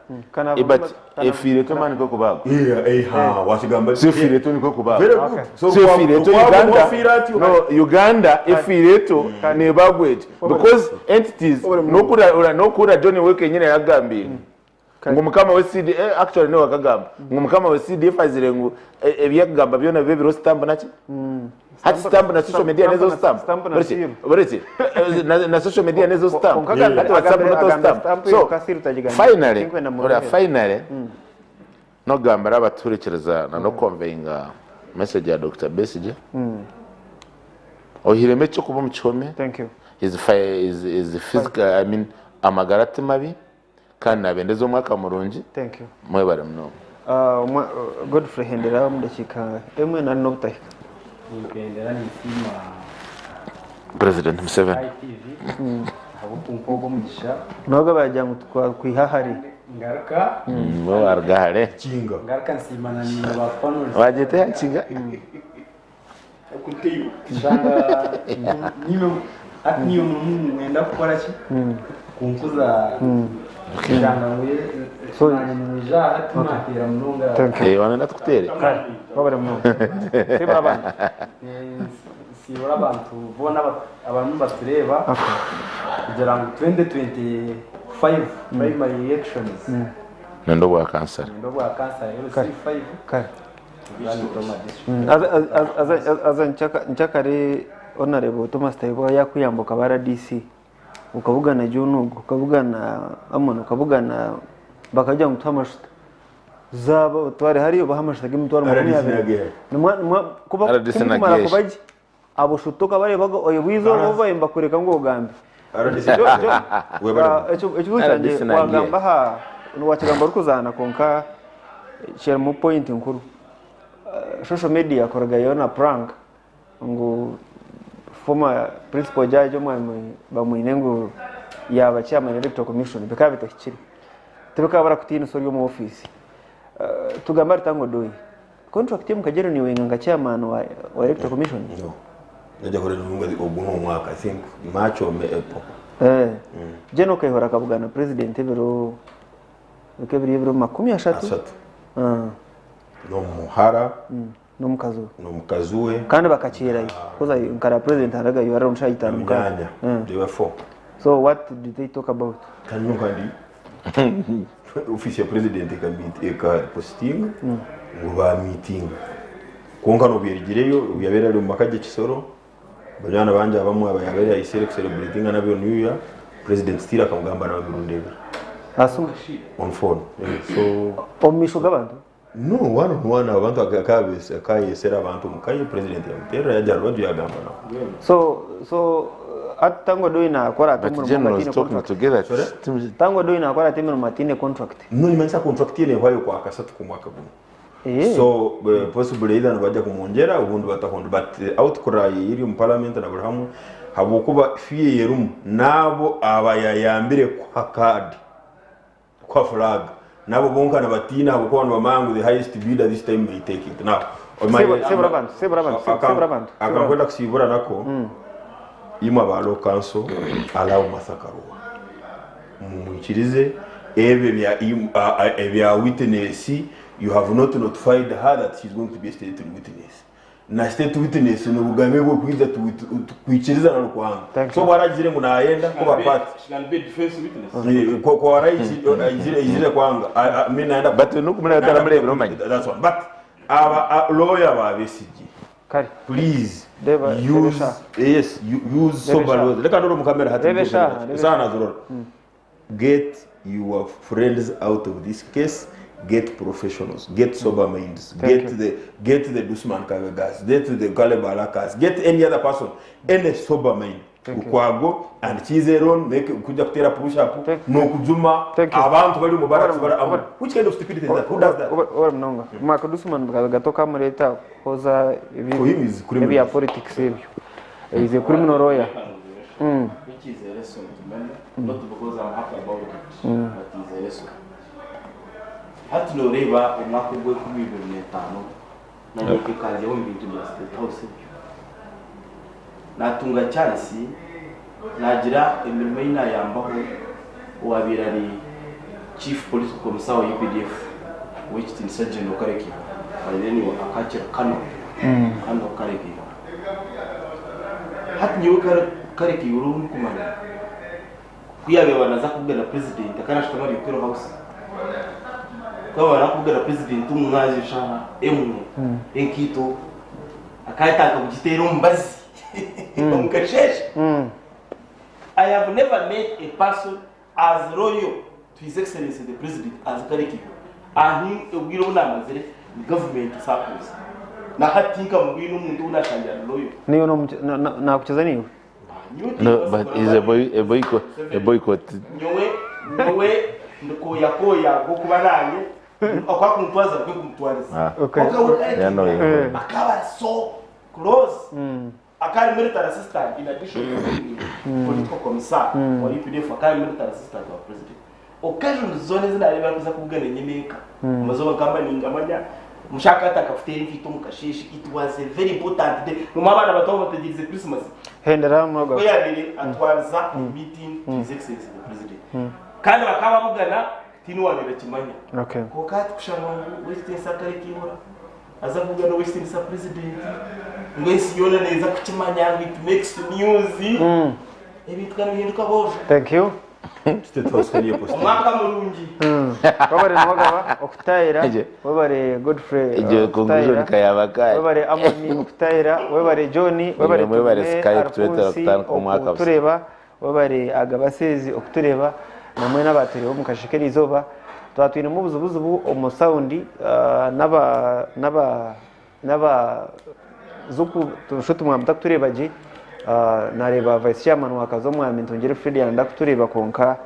But efiire to mani koko bago.
Yeah, eh, ha, wakigamba.
So efiire to niko kubago.
Very good.
So
So
efiire to
Lukwago
Uganda.
ofiire atyo.
No, Uganda efiire to nebagweti because entities nokura ura nokura John Weke nyine yagambire. Ngu mukama we CD actually no wakagamba. Ngu mukama we CDF azire ngu ebyakugamba byona bibe biro stamp naki? Hati stamp na social media nezo stamp.
Stamp na
Buretse,
seal.
buretse, na social media nezo stamp.
Konka agambire-
Hati WhatsApp
agambire-
noto
agambire
stamp.
stamp
So
yonka seal utagigambire.
finally,
Tinkwenda
ora
muruhere.
finally nogambira abaturekereza na no conveyinga message ya Dr. Besigye. Ohireme ekyo kuba omu kihome.
Thank you.
His is physical, I mean amagara ti mabi kandi nabendeza omwaka murungi.
Thank you.
Mwebare munonga.
Godfrey hendera omu dakiika emwe nari n'obutahika.
Nimpendera ninsiima
President Museveni.
ITV ahabw'okumpa ogwo omugisha.
Noga bagira ngu twakwiha hare.
Ngaruka
Bo barugahare.
Ngaruka nsiima na nyina ba panelists.
Wagyete yakinga.
Shanga niyo ati niyo mwenda kukora ki kunkuza shanga
So-
mwija hati mwatera munonga.
Thank you.
Wanenda tukutere.
Kare, wabare munonga. Sibura abantu.
Sibura abantu bona abantu batureba kugira ngo 2025 primary elections
Nendo bwa kansara.
ndo bwa kansara rero
Kare.
C5
Kare.
Dodoma district.
Aza nchakare Honorable Thomas Tayebwa yakuyambuka ba RDC ukavugana Junugu ukavugana Amon ukavugana bakagira ngo tuhamashuta zaba utware hariyo bahamashuta g'imitwaro
RDC
20.
nagehe.
Kuba
RDC
kumara
nagehe.
kubaji abo shutuka barebaga oyo bwizo bo bayimba kureka ngo ugambe.
RDC
Jo- ekibuzo kyange
RDC nagehe.
wagamba ha wakigamba orikuzaana konka kiri mu point nkuru. Social media yakoraga na prank ngu former principal judge omwami bamwine ngu yaba chairman electoral commission bikaba bitahikire tibikaba barakutiinisa ori omu office. Tugamba ritango doi contract ye mukagero niwenga nka chairman wa electoral commission.
No. Najya kureba nunga ogu ni omwaka I think March or May, April.
Jeno Kayihura akabugana president ebiro bikaba biri ebiro 30.
Asatu. N'omuhara.
N'omukazi we.
N'omukazi we.
Kandi bakakiirayo koza nkara president araga yara omushaija itaano mukaaga.
Myanya. They were four.
So what did they talk about?
Kandi no kandi office ya president eka posting ngo ba meeting. Konka no byerigireyo byabera ari mu maka ge Kisoro. Banyana banje abamwe abayabera isere celebrating nabyo New Year. President still akamugamba na mirundi ebiri.
Asuma
on phone. Yeah, so
omu maisho g'abantu.
No, one on one abantu akabese akayesera abantu mukaye president yamutera yajya rwaju yagamba nabo.
So at Tango Doi nakora ate
But
omurimo
generals
atine
talking
contract.
together.
Tango Doi nakora ate emirimo atine contract.
No nimanyisa contract ye nehwayo kwa kasatu ku mwaka guno. So possibly either nibajja kumwongera ubundi batakondi but outcry iri mu parliament na buri hamwe habwokuba fiye yerumu nabo abayayambire kwa card kwa flag nabo bonka nabatina habwokuba nibamangu the highest bidder this time may take it now.
Sebura abantu, sebura abantu, sebura abantu.
Akankwenda kusibura nako imwe aba law council allow Martha Karua mumwikirize ebyo ebya witness. You have not notified her that she's going to be a state witness na state witness ni bwo kwiza kwikiriza na rukwanga so baragire ngo nayenda ko bapata
She can be a defense witness.
Ko warayizire izire kwanga. Mi naenda
But nukumira ataramurebera omanyi.
That's one, but aba lawyer ba Besigye,
Kare.
Please
Deba-
use
Debesha.
yes, you use sober
Debesha.
laws. Reka ndoro mu kamera hati
Debesha, debesha.
sana zurora. Get your friends out of this case. Get professionals, get sober minds.
Thank
Get
you.
the Dusman Kavegas, get the Caleb Balakas, get any other person, any sober mind.
Thank you.
Ukwago and Chizeron make kuja kutera push up no kujuma
Thank you.
abantu bari mu barracks bara which kind of stupidity is that? Who does that?
Ora munonga mwaka Dusman gato kamureta koza
For him is criminal.
ebya politics ebyo ize criminal lawyer.
Which is a lesson to many, not because I'm happy about it, but is a lesson. Hati noreba omwaka ogw'enkumi ibiri n'etaano nanyetekanzeho mu bintu bya State House ebyo natunga chance nagira emirimo ei nayambaho owabaire ari Chief Political Commissar wa UPDF Ow'ekitiinisa General Kale Kayihura, by then akaakira Colonel, Colonel Kale Kayihura. Hati nyowe Kale Kayihura ou ndikumanya, ku yaabaire naaza kubugana President, akaba naashutama ahari Okello House, ku yaabaire naaza kubugana President omu mwazyo eshaaha emwe, enkaito akaatandika kugiteera omubazi omu kasheeshe. I have never met a person as loyal to his excellency the president as Kale Kayihura. Ahi obwire obu namazire ni government sakuuza. Na hati nkamubwine omuntu ou nashangira ari loyal.
Naiwe nakukiza naiwe?
No, but he's a boy, a boycott, a boycott.
Nyowe nyowe ndi koya koya ahabw'okuba nanye oku akuntwaza nikwo nkumutwariza.
Ah.
Okay.
Kwonka we Kale
Yeah, no,
Kayihura
yeah.
akaba ari so close. Akaba ari military assistant in addition to being political commissar wa UPDF akaba ari military assistant wa president. Occasions zoona ezi naareeba arikuza kubugana nyineeka amazooba nkaba ningamanya mushaka atakafuteera enkaito omu kasheeshe it was a very important day. Noomanya abaana bato baba bategyereize Christmas.
Hendera hamwe
Ku yaabaire atwariza a meeting to his excellency the president. Kandi bakaba babugana tihaine owaabaire akimanya.
Okay.
Kwonka hati kushanga ngu Western Sir Kale Kayihura Aza kuvuga n'owekitiinisa purezidenti ngu ensi yoona neeza kukimanya ngu it makes news. Ebintu ka nibihinduka boojo.
Thank you.
Omwaka murungi.
Webare Nuwagaba okutayira, webare Godfrey
Egyo conclusion
okutayira,
kayaba kare.
webare Amoni okutayira, webare John, webare
Mwebare
Tugume
Sky kutureetera
Alphonse
kutandika omwaka busya.
okutureeba, Webare Agabasezi okutureba na mwena abatureba omu kasheshe k'erizooba. Twaba twinemu obuzibuzibu omu sound naba naba naba zuku tushuti mwaba mutakutureba gye nareeba vice chairman wa Kazo Omwami Ntungire Fred yanda kutureba kwonka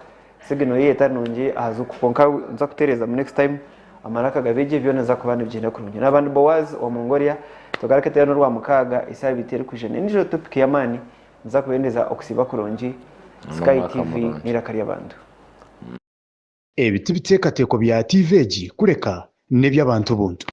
signal ye etari nungi aha zuku kwonka nza kuterezamu next time amaraka gabe gye byona biza kuba nibigyenda kurungi. Naba ndi Boaz wa Mongolia tugaruke tureebe n'orwamukaaga esaaha ibiri terikwija n'endijo topic y'amaani. Nza kubendeza okusiiba kurungi. Sky
N'omwaka
TV
murungi.
n'eiraka ry'abantu.
Ebi tibiteekateeko bya tiivi egi kureka n'eby'abantu buntu.